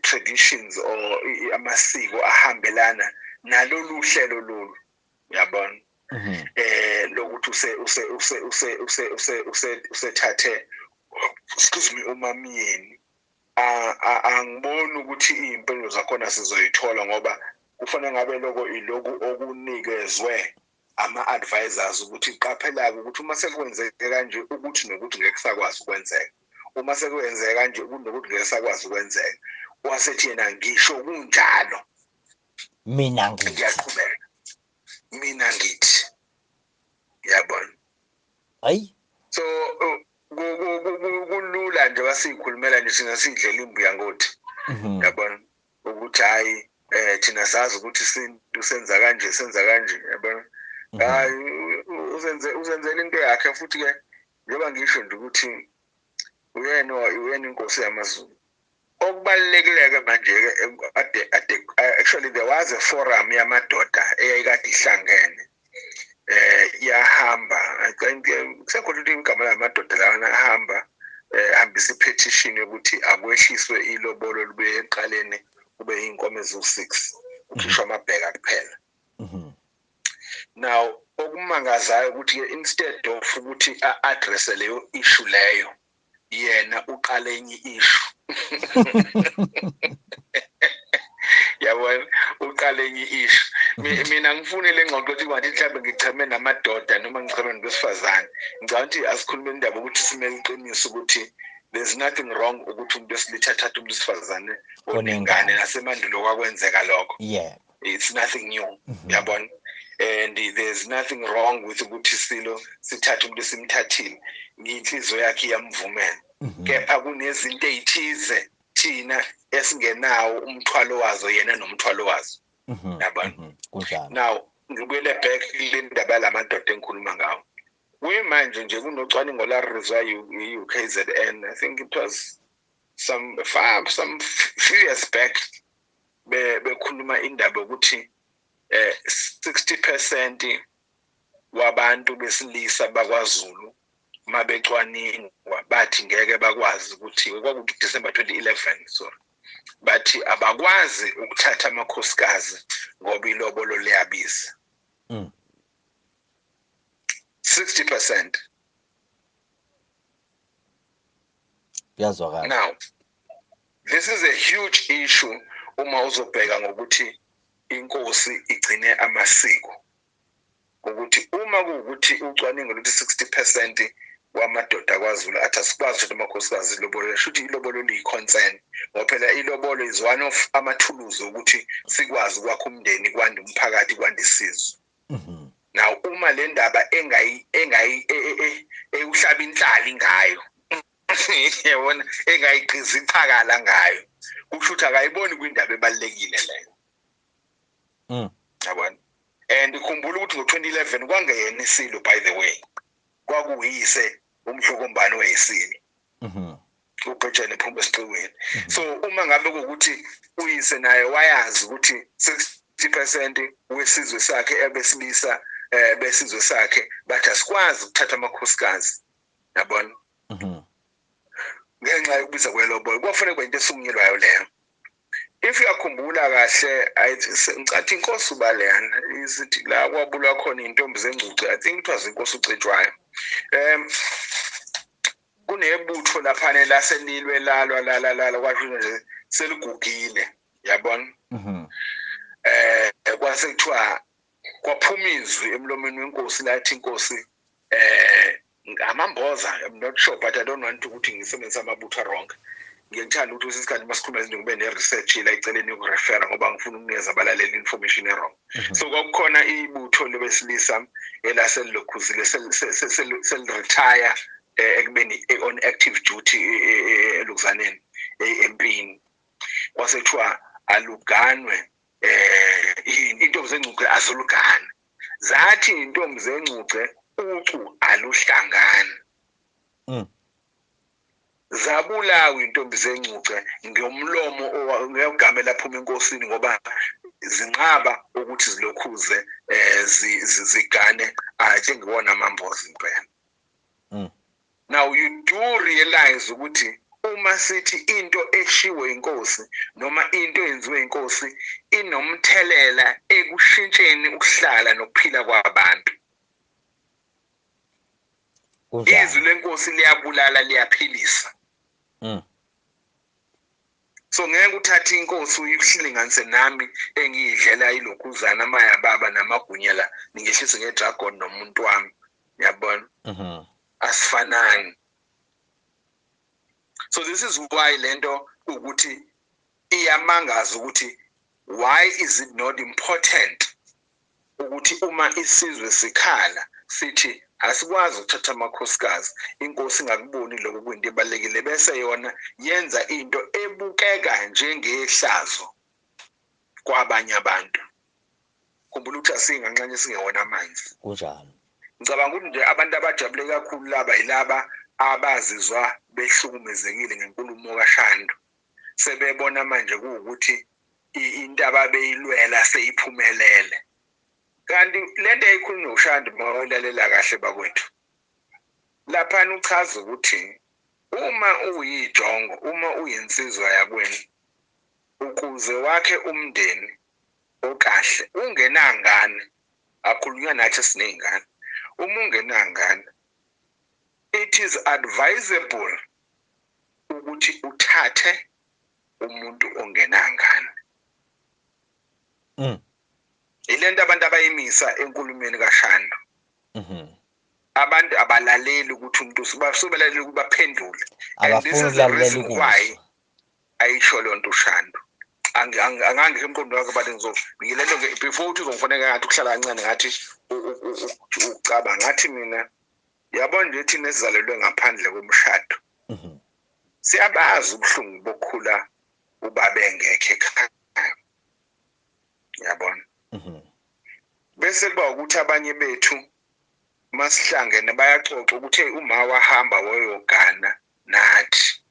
traditions or amasiko ahambelana nalolu hlelo lolu, Yabona, lokuthi use use use use use use use usethathe, excuse me, uMaMyeni. Angiboni ukuthi iy'mpendulo zakhona sizoyithola, ngoba kufanele ngabe lokho iloku okunikezwe ama-advisors ukuthi qaphela-ke ukuthi uma sekwenzeke kanje ukuthi nokuthi ngeke kusakwazi ukwenzeka, uma sekwenzeke kanje ukuthi nokuthi ngeke kusakwazi ukwenzeka. Wasethi yena ngisho kunjalo mina ngithi ngiyaqhubeka, mina ngithi, yabona. Hayi, so kulula nje basikhulumela nje thina sidlela imbuya ngothi, yabona, ukuthi hayi thina sazi ukuthi isintu senza kanje, senza kanje, yabona. Hayi, uzenzela into yakhe. Futhi ke njengoba ngisho nje ukuthi uyena inkosi yamaZulu. Okubalulekile-ke manje-ke actually there was a forum yamadoda eyayikade ihlangene, yahamba, I think kusekhona ukuthi igama lamadoda lawana ahamba hambisa i-petition yokuthi akwehliswe ilobolo libuye eqaleni kube iy'nkomo eziwu-6, kukhishwa amabheka kuphela. Now okumangazayo ukuthi instead of ukuthi a-address leyo issue leyo, yena uqale enye issue. Yabona, uqale enye issue. Mina ngifune le ngxoxo ukuthi kwathi mhlawumbe ngicheme namadoda noma ngicheme nabesifazane. Ngicabanga ukuthi asikhulume indaba ukuthi simele iqiniso ukuthi there's nothing wrong ukuthi umuntu wesilisa athathe umuntu wesifazane onengane. Nasemandulo kwakwenzeka lokho. Yeah, it's nothing new. Yabona, and there's nothing wrong with ukuthi silo sithathe umuntu esimthathile, inhliziyo yakhe iyamvumela. Kepha kunezinto ezithize thina esingenawo umthwalo wazo, yena nomthwalo wazo. Yabona, kunjalo. Now ngibuyele back kule ndaba yalamadoda engikhuluma ngawo. Kuyimanje nje kunocwaningo la-release-wa i-UKZN, I think it was some few years back, bekhuluma indaba yokuthi 60% wabantu besilisa bakwaZulu mabecwaningwa bathi ngeke bakwazi ukuthi, kwakuthi December 2011, sorry, bathi abakwazi ukuthatha amakhosikazi ngoba ilobolo liyabiza. 60%. Kuyazwakala. Now this is a huge issue uma uzobheka ngokuthi inkosi igcine amasiko, ukuthi uma kuwukuthi ucwaningo luthi 60% wamadoda kwaZulu athi asikwazi ukuthi amakhosikazi ilobolo, shuthi ilobolo liyi-concern, ngoba phela ilobolo is one of amathuluzi ukuthi sikwazi ukwakha umndeni, kwande umphakathi, kwande isizwe. Now uma le ndaba ewuhlaba inhlali ngayo, yabona, engayigqizi iqhakala ngayo, kusho ukuthi akayiboni kwindaba ebalulekile leyo. Yabona, and khumbula ukuthi ngo-2011 kwangeyena isilo, by the way, kwakuyise uMhlokombane wayesilo, uBhejane ephuma esiqiwini. So uma ngabe kuwukuthi uyise naye wayazi ukuthi 60% wesizwe sakhe ebesilisa besizwe sakhe bathi asikwazi ukuthatha amakhosikazi, yabona, ngenxa yokubiza kwelobolo, kwafanele kube into esungunyelwayo leyo. If uyakhumbula kahle, ngicathi inkosi uBaleyana isithi la kwabulwa khona intombi zengcuce, I think it was inkosi uCetshwayo. Kunebutho laphana laselilwe lalwa la kwasho nje seligugile, yabona. Kwase kuthiwa kwaphuma izwi emlomeni wenkosi lathi inkosi ngamamboza, I'm not sure but I don't want ukuthi ngisebenzise amabutho wrong. Ngiyangithanda ukuthi isikhathi masikhuluma izinto kube ne-research la eceleni yokurefera, ngoba ngifuna ukunikeza abalaleli information e-wrong. So kwakukhona ibutho lebesilisa elaselokhuzile sel-retire ekubeni on active duty elukuzaneni empini. Kwase kuthiwa aluganwe intombi zengcuce azolugana. Zathi intombi zengcuce ucu aluhlangani. Zabulawa intombi zengcuce ngomlomo ngegama laphuma enkosini, ngoba zinqaba ukuthi zilokhuze zigane njengibona amamboza impela. Now you do realize ukuthi Uma sithi into eshiwo inkosi noma into eyenziwe inkosi inomthelela ekushintsheni ukuhlala nokuphila kwabantu. Izwi lenkosi liyabulala, liyaphilisa. So ngeke uthathe inkosi uyihlinganise nami engiyidlela ilokhuzana amaya baba namagunya la ningehlise ngedragon nomuntu wami, uyabona? Asifanani. So this is why lento ukuthi iyamangaza ukuthi why is it not important ukuthi uma isizwe sikhala sithi asikwazi ukuthatha amakhosikazi, inkosi ingakuboni lokho kuyinto ebalulekile, bese yona yenza into ebukeka njengehlazo kwabanye abantu. Khumbula ukuthi asinganxanye singewona amanzi. Kunjalo. Ngicabanga ukuthi nje abantu abajabule kakhulu laba yilaba abazizwa behlukumezekile ngenkulumo kaShandu, sebebona manje kuwukuthi into ababeyilwela seyiphumelele. Kanti lento eyikhulunywa uShandu mawulalela kahle bakwethu, laphana uchaza ukuthi uma uyijongo, uma uyinsizwa yakwenu, ukuze wakhe umndeni okahle ungenangane, akhulunywa nathi siney'ngane, uma ungenangane it is advisable ukuthi uthathe umuntu ongenangane. Ilento abantu abayimisa enkulumeni kaShandu. Abantu abalaleli ukuthi umuntu subalalela ukuthi baphendule. And this is the reason why ayisho lonto uShandu. Angangikho emqondo wakhe but ngilento before uthi uzongifonela ngathi ukuhlala kancane ngathi ucabanga ngathi mina yabona nje thina esizalelwe ngaphandle komshado. Siyabazi ubuhlungu bokukhula ubaba engekho ekhaya. Yabona? Bese kuba ukuthi abanye bethu masihlangene bayaxoxa ukuthi hey uma wahamba wayogana nathi.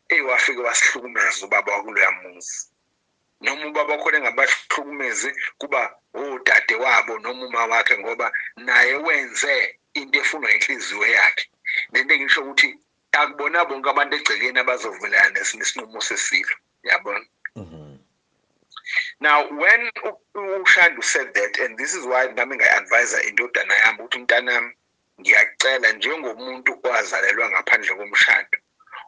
Hey wafike wasihlukumeza ubaba wakuloya muzi. Noma ubaba khona engabahlukumezi kuba odade wabo noma uma wakhe ngoba naye wenze into efunwa inhliziyo yakhe. Lento engisho ukuthi akubona bonke abantu egcekeni abazovumelana nesinqumo sesilo, yabona? Now when uShandu said that, and this is why nami ngayi-advise indodana yami ukuthi mntanami ngiyacela njengomuntu owazalelwa ngaphandle komshado,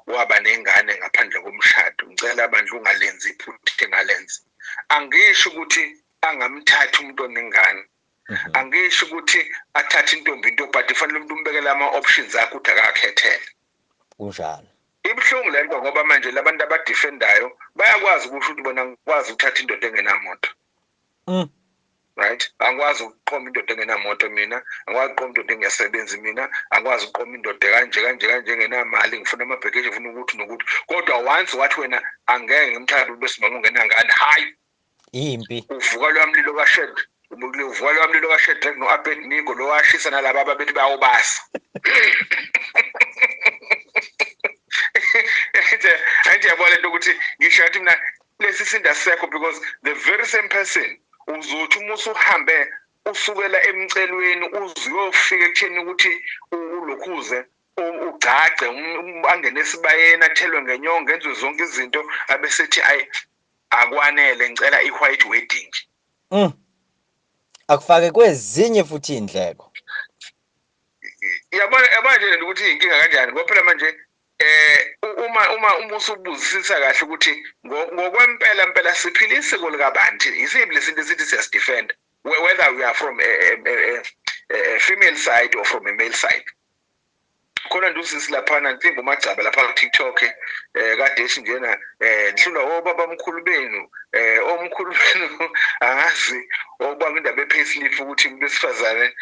waba nengane ngaphandle komshado, ngicela bandla ungalenzi iphutha engalenzi. Angisho ukuthi angamthatha umuntu onengane, angisho ukuthi athathe intombi into, but kufanele umuntu umbekele ama-options akhe ukuthi akakhethele. Kunjalo. Ibuhlungu lento ngoba manje labantu abadefendayo bayakwazi ukusho ukuthi bona ngikwazi ukuthatha indoda engenamoto. Right? Angikwazi ukuqoma indoda engenamoto mina, angikwazi ukuqoma indoda engasebenzi mina, angikwazi ukuqoma indoda kanje kanje kanje engenamali, ngifuna ama-package, ngifuna ukuthi nokuthi. Kodwa once wathi wena angeke ngimthathe ube simama ungenangane, hayi. Impi. Uvuka lwamlilo kaShed, uvuka lwamlilo kaShedrack no-Abednego lo washisa nalaba ababethi bayawubasa. Anti yabona into ukuthi ngisho ngathi mina lesi sinda sekho because the very same person uzothi uma usuhambe usukela emcelweni uzuyofika ekutheni ukuthi ulokhuze ugcagce angene esibayeni athelwe ngenyongo enziwe zonke izinto abesethi ayi akwanele ngicela i-white wedding. Akufake kwezinye futhi indleko. Yabona yabona nje ukuthi inkinga kanjani ngoba phela manje uma usubuzisisa kahle ukuthi ngokwempela impela siphila isiko likabantu, isiphi lesinto esithi siyasidefend whether we are from a female side or from a male side. Khona nje usisi laphana ncingo uMagcaba lapha ku TikTok kade esinjena nihlulwa obaba omkhulu benu omkhulu benu angazi okubanga indaba e-payslip ukuthi umuntu wesifazane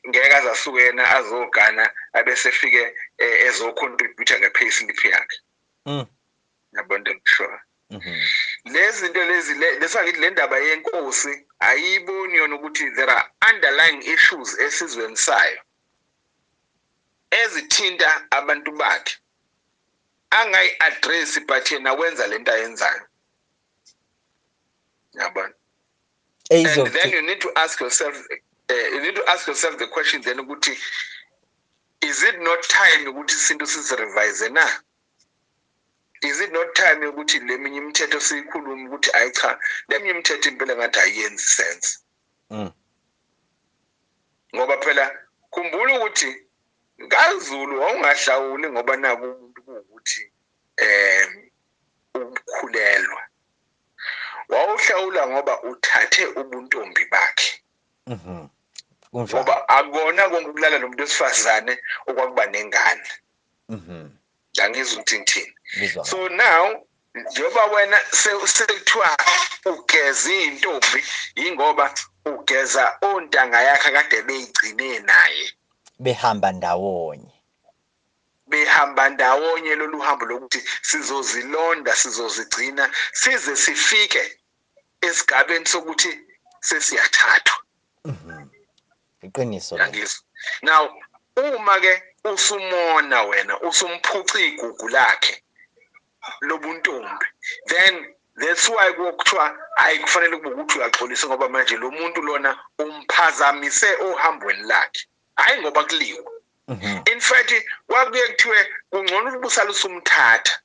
ngeke azasuke yena azogana abese fike ezocontribute nge-payslip yakhe. Yabona ngisho. Lezi zinto lezi lesakithi le ndaba yenkosi ayiboni yona ukuthi there are underlying issues esizweni sayo ezithinta abantu bakhe angayi-address but yena wenza lento ayenzayo. Yabona? And then you need to ask yourself the question then ukuthi is it not time ukuthi isinto sizirevise na? Is it not time ukuthi leminye imithetho siyikhulume ukuthi ayi cha, leminye imithetho impela ngathi ayenzi sense? Ngoba phela khumbula ukuthi kaZulu wawungahlawuli ngoba naku umuntu kuwukuthi ukukhulelwa, wawuhlawula ngoba uthathe ubuntombi bakhe. Ngoba akona konke ukulala nomuntu wesifazane okwakuba nengane. Angizwa ukuthi ngithini. So now njengoba wena sekuthiwa ugeza intombi, ingoba ugeza ontanga yakhe kade beyigcine naye, behamba ndawonye, behamba ndawonye lolu hambo lokuthi sizozilonda, sizozigcina size sifike esigabeni sokuthi sesiyathathwa. Iqiniso. Now uma ke usumona wena usumphuca igugu lakhe lobuntombi, then that's why kuthiwa hayi kufanele kube ukuthi uyaxolisa, ngoba manje lo muntu lona umphazamise ohambweni lakhe, hayi ngoba kuliwe. In fact kwakuye kuthiwe kungcono ukubusala usumthatha.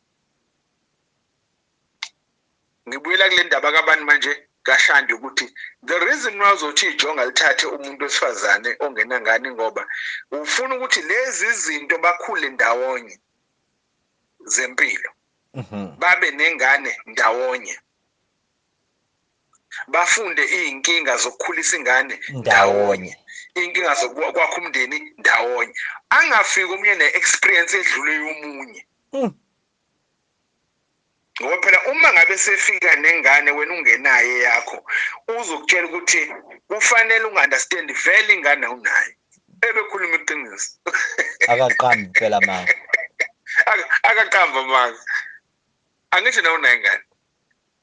Ngibuyela kule ndaba kabani manje kaShandi, ukuthi the reason why uzothi ijonga lithathe umuntu wesifazane ongenangane ngoba ufuna ukuthi lezi zinto bakhule ndawonye zempilo, babe nengane ndawonye, bafunde izinkinga zokukhulisa ingane ndawonye, inkinga zokwakha umndeni ndawonye, angafiki omunye ne-experience edlule yomunye. Ngoba phela uma ngabe sefika nengane wena ungenaye yakho, uzokutshela ukuthi kufanele unga-understand vele ingane awunayo. Ebekhuluma iqiniso. Akaqambi phela manga. Akaqamba manga. Angisho nawe unayo ingane.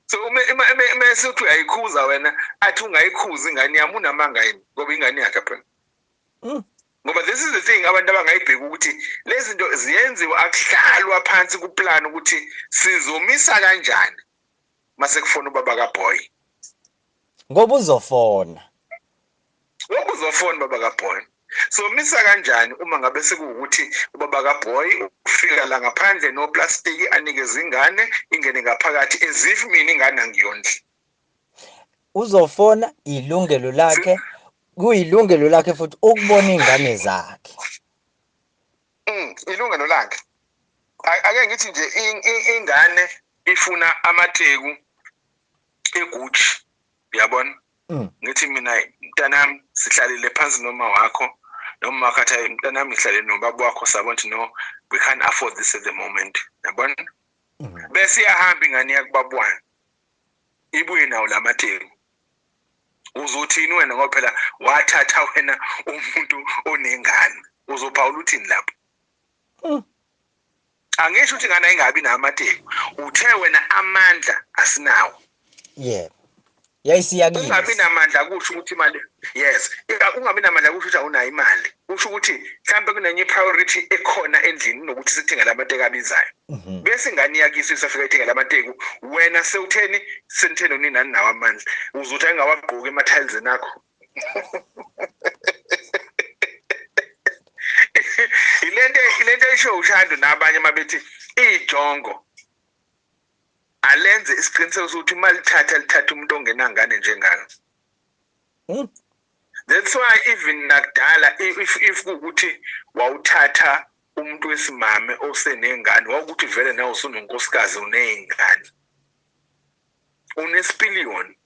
So uma sethi uyayikhuza wena, athi ungayikhuza ingane yami, unamanga yini? Ngoba ingane yakhe phela. Ngoba this is the thing abantu abangayibheki ukuthi lezi zinto ziyenziwa, akuhlalwa phansi kuplan ukuthi sizomisa kanjani mase kufona ubaba kaBoy. Ngoba uzofona. Ngoba uzofona ubaba kaBoy. So misa kanjani uma ngabe sekuwukuthi ubaba kaBoy ufika la ngaphandle no plastic anikeze ingane ingene ngaphakathi as if mina ingane angiyondli. Uzofona, ilungelo lakhe, kuyilungelo lakhe futhi ukubona ingane zakhe. Ilungelo lakhe. Ake ngithi nje ingane ifuna amateku eGucci, uyabona? Ngithi mina mntanami sihlalile phansi noma wakho, noma wakhathi mntanami ngihlale nobaba wakho, sabona ukuthi no, we can't afford this at the moment, uyabona? Bese iyahamba ingane yakubabwana ibuye nawo lamateku. Uzothini wena ngoba phela wathatha wena umuntu onengane, uzophawula uthini lapho? Angisho ukuthi ingane ayingabi namateku, uthe wena amandla asinawo. Yebo. Yayisiyakini. Ungabi namandla kusho ukuthi imali, yes, ungabi namandla kusho ukuthi awunayo imali. Kusho ukuthi mhlambe kunenye priority ekhona endlini nokuthi sithenge lamateki abizayo. Bese ingane iyakiswa isafika ithenga lamateki, wena sewutheni senitheni unina nawo amandla, uzothi ayingawagqoki ema-tiles akho. Ilento esho uShando nabanye mabethi ijongo alenze isiqiniseko sokuthi uma lithatha lithatha umuntu ongenangane njengalo. That's why even nakudala if kuwukuthi wawuthatha umuntu wesimame osenengane, wawukuthi vele nawe usunonkosikazi uney'ngane, unesipiliyoni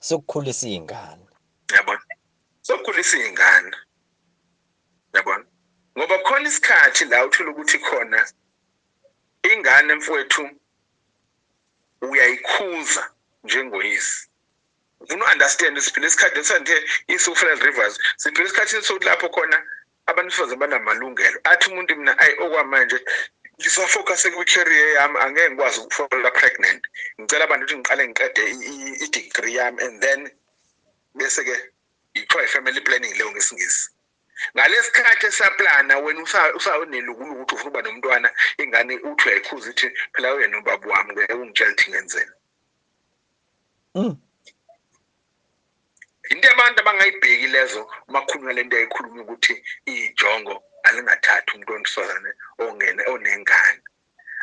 sokukhulisa iy'ngane, yabona, sokukhulisa iy'ngane, yabona. Ngoba khona isikhathi la uthola ukuthi khona ingane mfowethu uyayikhuza njengoyise. Ufuna u-understand siphila isikhathi esanthe iSufrel Rivers, siphila isikhathi sokuthi lapho khona abantu besifazane banamalungelo. Athi umuntu mina ayi okwamanje ngisafocus kwi-career yami, angeke ngikwazi ukufola pregnant, ngicela abantu ukuthi ngiqale ngiqede i-degree yami and then bese ke ithiwa i-family planning leyo ngesingisi. Ngalesikhathi esaplana wena usanelukuluku ukuthi ufuna ukuba nomntwana, ingane uthi uyayikhuza ithi phela wena ubaba wami ngeke ungitshele ukuthi ngenzeni. Into abantu abangayibheki lezo uma kukhulunywa lento ayikhuluma ukuthi ijongo alingathathi umuntu wesifazane ongene onengane.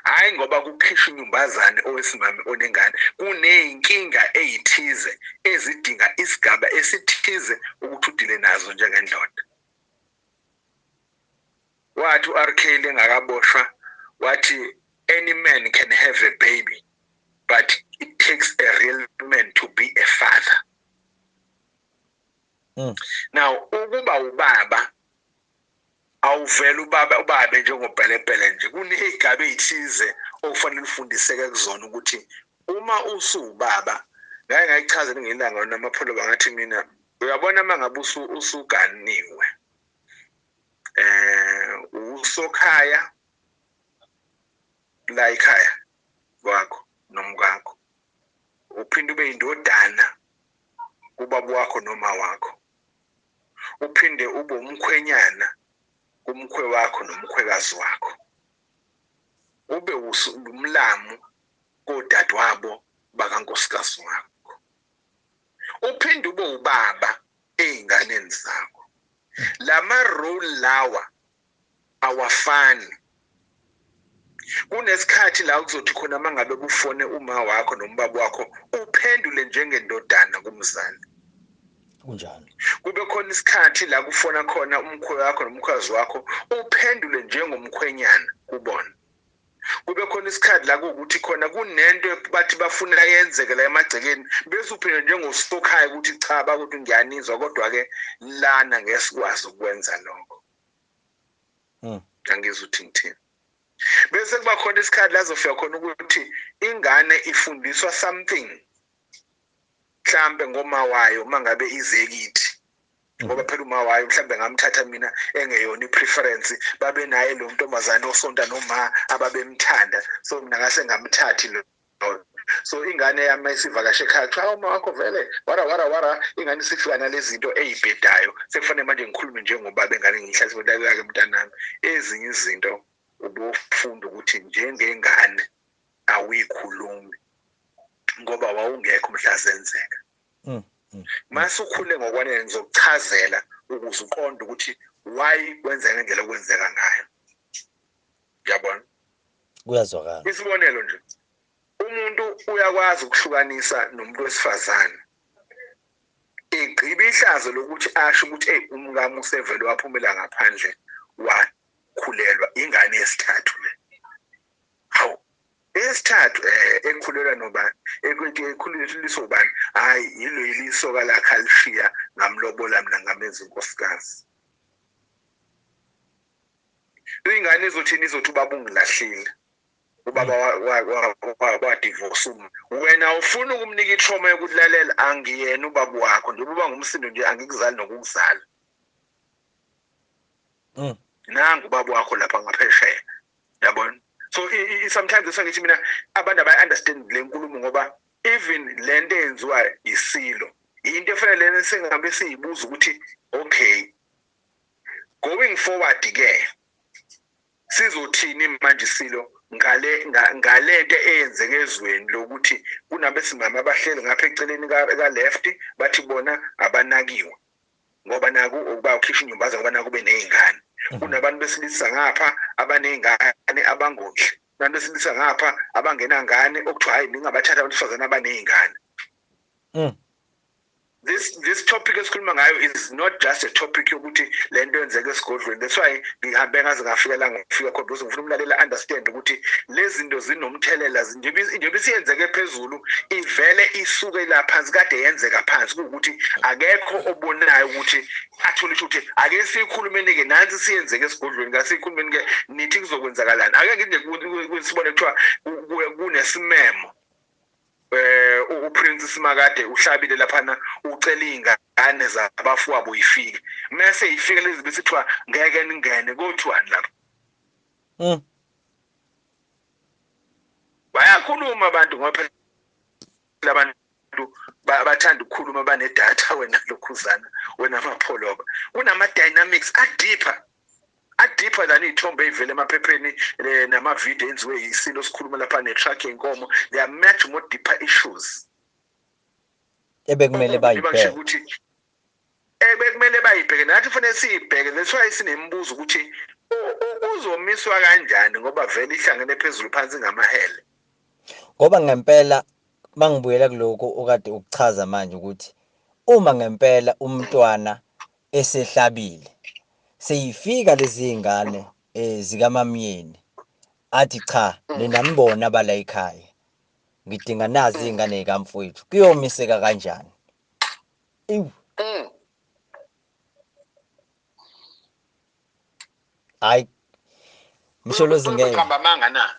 Hayi, ngoba kukhishwa inyumbazane owesimame onengane, kuney'nkinga ey'thize ezidinga isigaba esithize ukuthi udile nazo njengendoda. Wathi u-R. Kelly engakaboshwa, wathi any man can have a baby, but it takes a real man to be a father. Now ukuba ubaba, awuvela ubaba ubabe njengobhelepele nje, kuney'gaba ey'thize okufanele ufundiseke kuzona ukuthi uma usuwubaba. Ngake ngayichaza ngelanga namapholo, bangathi mina uyabona uma ngabe usuganiwe, usokhaya la ekhaya kwakho nomkakho, uphinde ube indodana kubaba wakho noma wakho, uphinde ube umkhwenyana kumkhwe wakho nomkhwekazi wakho, ube umlamu kodadewabo bakankosikazi wakho, uphinde ube ubaba ey'nganeni zakho. Lama role lawa awafani. Kunesikhathi la kuzothi khona mangabe kufone uma wakho nombaba wakho, uphendule njengendodana kumzali. Kunjalo. Kube khona isikhathi la kufona khona umkhwe wakho nomkhazi wakho, uphendule njengomkhwenyana kubona. Kube khona isikhathi la kuwukuthi khona kunento bathi bafuna yenzeke la emagcekeni, bese uphendule njengosokhaya ukuthi cha bakuthi ngiyanizwa, kodwa ke lana ngeke sikwazi ukwenza lokho. Angizwa ukuthi ngithini. Bese kuba khona isikhathi la zofika khona ukuthi ingane ifundiswa something mhlambe ngoma wayo mangabe ize kithi, ngoba phela uma wayo mhlambe ngamthatha mina engeyona ipreference, babe naye lo ntombazane osonta noma ababemthanda, so mina ngase ngamthathi lo. So ingane yami isivakashe ekhaya, kuthiwa uma wakho vele wara wara wara, ingane isifika nalezi zinto ey'bhedayo, sekufanele manje ngikhulume njengobaba engane, ngiyihlathi ke mntanami, ezinye izinto ubufunda ukuthi njengengane awuyikhulumi ngoba wawungekho mhla zenzeka. Mase ukhule ngokwanele ngizokuchazela ukuze uqonde ukuthi why kwenzeka ngendlela okwenzeka ngayo. Uyabona? Kuyazwakala. Isibonelo nje, umuntu uyakwazi ukuhlukanisa nomuntu wesifazane, igqiba ihlazo lokuthi asho ukuthi hey, umkami usevele waphumela ngaphandle wakhulelwa ingane yesithathu le. Hawu, esithathu ekhulelwa nobani, ekhuleliswa ubani? Hayi, yilo ilisoka lakhe alishiya, ngamlobola mina ngamenza inkosikazi. Ingane izothini? Izothi ubaba ungilahlile, ubaba wa-divorce uma wena ufuna ukumnika i-trauma yokuthi lalela, angiyena ubaba wakho, njengoba uba ngumsindo nje angikuzali nokukuzala. Nangu ubaba wakho lapha ngaphesheya, yabona? So sometimes ngithi mina abantu abayi-understand le nkulumo, ngoba even le nto eyenziwa isilo into efanele lena singabe siyibuza ukuthi okay, going forward ke sizothini manje isilo ngale ngalento eyenzeke ezweni lokuthi kunabesimame abahleli ngapha eceleni ka left, bathi bona abanakiwe ngoba naku ukuba ukhishwa inyumbaza ngoba naku benezingane. Kunabantu besilisa ngapha abanezingane abangondli, abantu besilisa ngapha abangenangane, okuthiwa hayi ningabathatha abantu besifazane abanezingane. This topic esikhuluma ngayo is not just a topic yokuthi lento yenzeke esigodlweni. That's why ngihambe ngaze ngafika la ngifika khona, because ngifuna umlalela understand ukuthi lezi zinto zinomthelela, njengoba isiyenzeke phezulu ivele isuke la phansi, kade yenzeka phansi, kuwukuthi akekho obonayo ukuthi athole ukuthi ake siyikhulumeni ke nansi siyenzeke esigodlweni, ngasiyikhulumeni ke nithi kuzokwenzakalani. Ake ngithi sibone kuthiwa kunesimemo, uPrince Simakade uhlabile laphana, ucela ingane zabafowabo ifike, mase ifike lezi besithiwa ngeke ningene, kothiwani lapha? Bayakhuluma abantu ngoba phela abantu bathanda ukukhuluma, banedatha. Wena lokhuzana, wena mapholoba, kunama dynamics a-deeper, a-deeper than iy'thombe ey'vele emaphepheni namavidiyo enziwe yisilo sikhuluma lapha ne-truck yenkomo. There are much more deeper issues ebekumele bayibheke, ukuthi ebekumele bayibheke, nathi kufanele siyibheke. That's why sinemibuzo ukuthi Uzomiswa kanjani ngoba vele ihlangene phezulu phansi ngamahele? Ngoba ngempela mangibuyela kuloko okade ukuchaza manje ukuthi uma ngempela umntwana esehlabile seyifika lezi ingane zikaMamyeni athi cha nina nibona bala ekhaya ngidinga nazi ingane zikamfowethu, kuyomiseka kanjani? Ewu. Hayi Msholozi ngeke. Uqamba amanga na?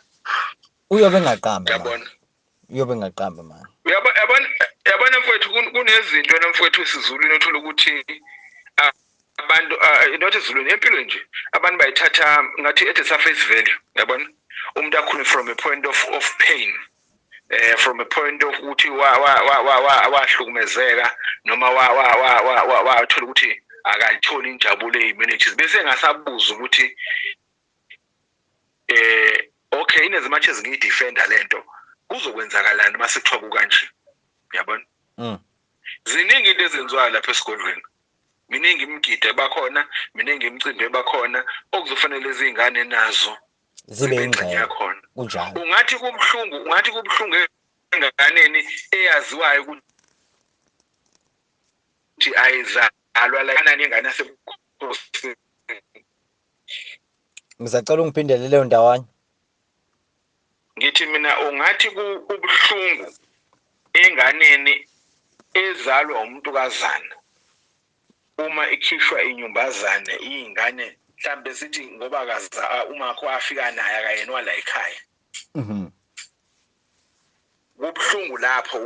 Uyobe engaqamba. Yabona. Uyobe engaqamba manje. Yabona mfowethu, kunezinto namfowethu esiZulwini othola ukuthi abantu not esiZulwini, empilweni nje abantu bayithatha ngathi at surface value, yabona? Umuntu akhulume from a point of pain. From a point of ukuthi wahlukumezeka noma wathola ukuthi akayitholi injabulo eyimanages, bese engasabuza ukuthi okay, in as much as ngiyidefender lento kuzokwenzakalani mase kuthiwa kukanje, yabona? Ziningi into ezenziwayo lapha esigodlweni, miningi imigidi ebakhona, miningi imicimbi ebakhona okuzofanele izingane nazo zibe ingxenye yakhona. Kunjalo. Ungathi kubuhlungu enganeni eyaziwayo ukuthi ayizalwa lana ingane yasebukhosini. Ngisacela ungiphindele leyo ndawanye. Ngithi mina ungathi kubuhlungu enganeni ezalwa umuntukazana uma ikhishwa inyumbazane ingane mhlambe sithi ngoba kaza uma kwafika naye akayena wala ekhaya. Kubuhlungu lapho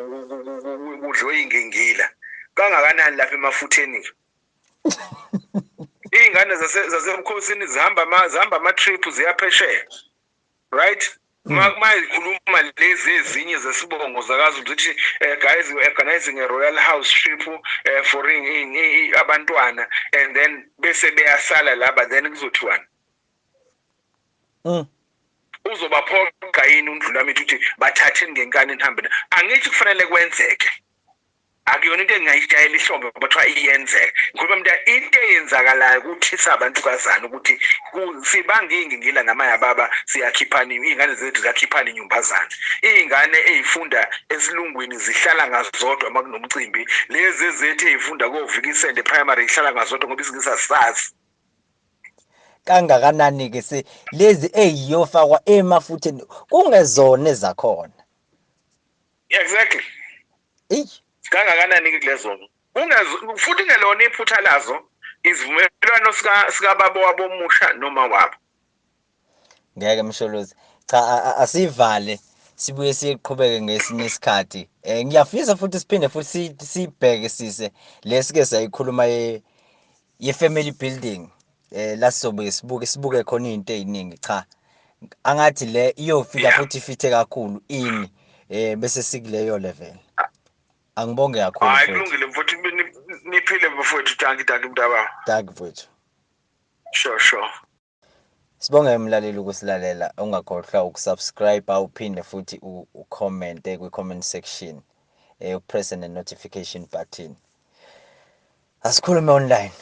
kudliwe ingingila kangakanani lapha emafutheni. Iy'ngane zasebukhosini zihamba ama-trip ziyaphesheya, right? Ma ikhuluma lezi ezinye zesibongo zakaZulu zithi guys, we organizing a royal house trip for abantwana, and then bese beyasala laba, then kuzothiwani? Uzobaphoqa yini uNdlulamithi ukuthi bathatheni ngenkani nihambe? Angithi kufanele kwenzeke. Akuyona into engingayijayela ihlombe bathiwa iyenzeka. Ngikhuluma mina into eyenzakalayo kuthisa abantukazana ukuthi sibanga ingingila namaya baba, siyakhiphana iy'ngane zethu, ziyakhiphana inyumbazane. Iy'ngane ey'funda esilungwini zihlala ngazodwa uma kunomcimbi, lezi ezethu ey'funda koVikisende primary zihlala ngazodwa ngoba isiNgisi asisazi. Kangakanani-ke se lezi eyiyofakwa emafutheni kungezona ezakhona. Exactly. Kangakanani kulezo futhi ngelona iphutha lazo, izivumelwano sikababa wabo omusha noma wabo. Ngeke Msholozi, cha asivale sibuye siqhubeke ngesinye isikhathi. Ngiyafisa futhi siphinde futhi sibheke sise lesike sayikhuluma ye family building, la sizobuye sibuke khona izinto eziningi. Cha angathi le iyofika futhi ifithe kakhulu ini bese sikuleyo level. Angibonge kakhulu. Hayi kulungile mfowethu, niphile mfowethu. Dankie mntaba. Dankie mfowethu. Sure. Sibonge umlaleli ukusilalela, ungakhohlwa ukusubscribe uphinde futhi ucommente kwi-comment section, upress ne notification button. Asikhulume online.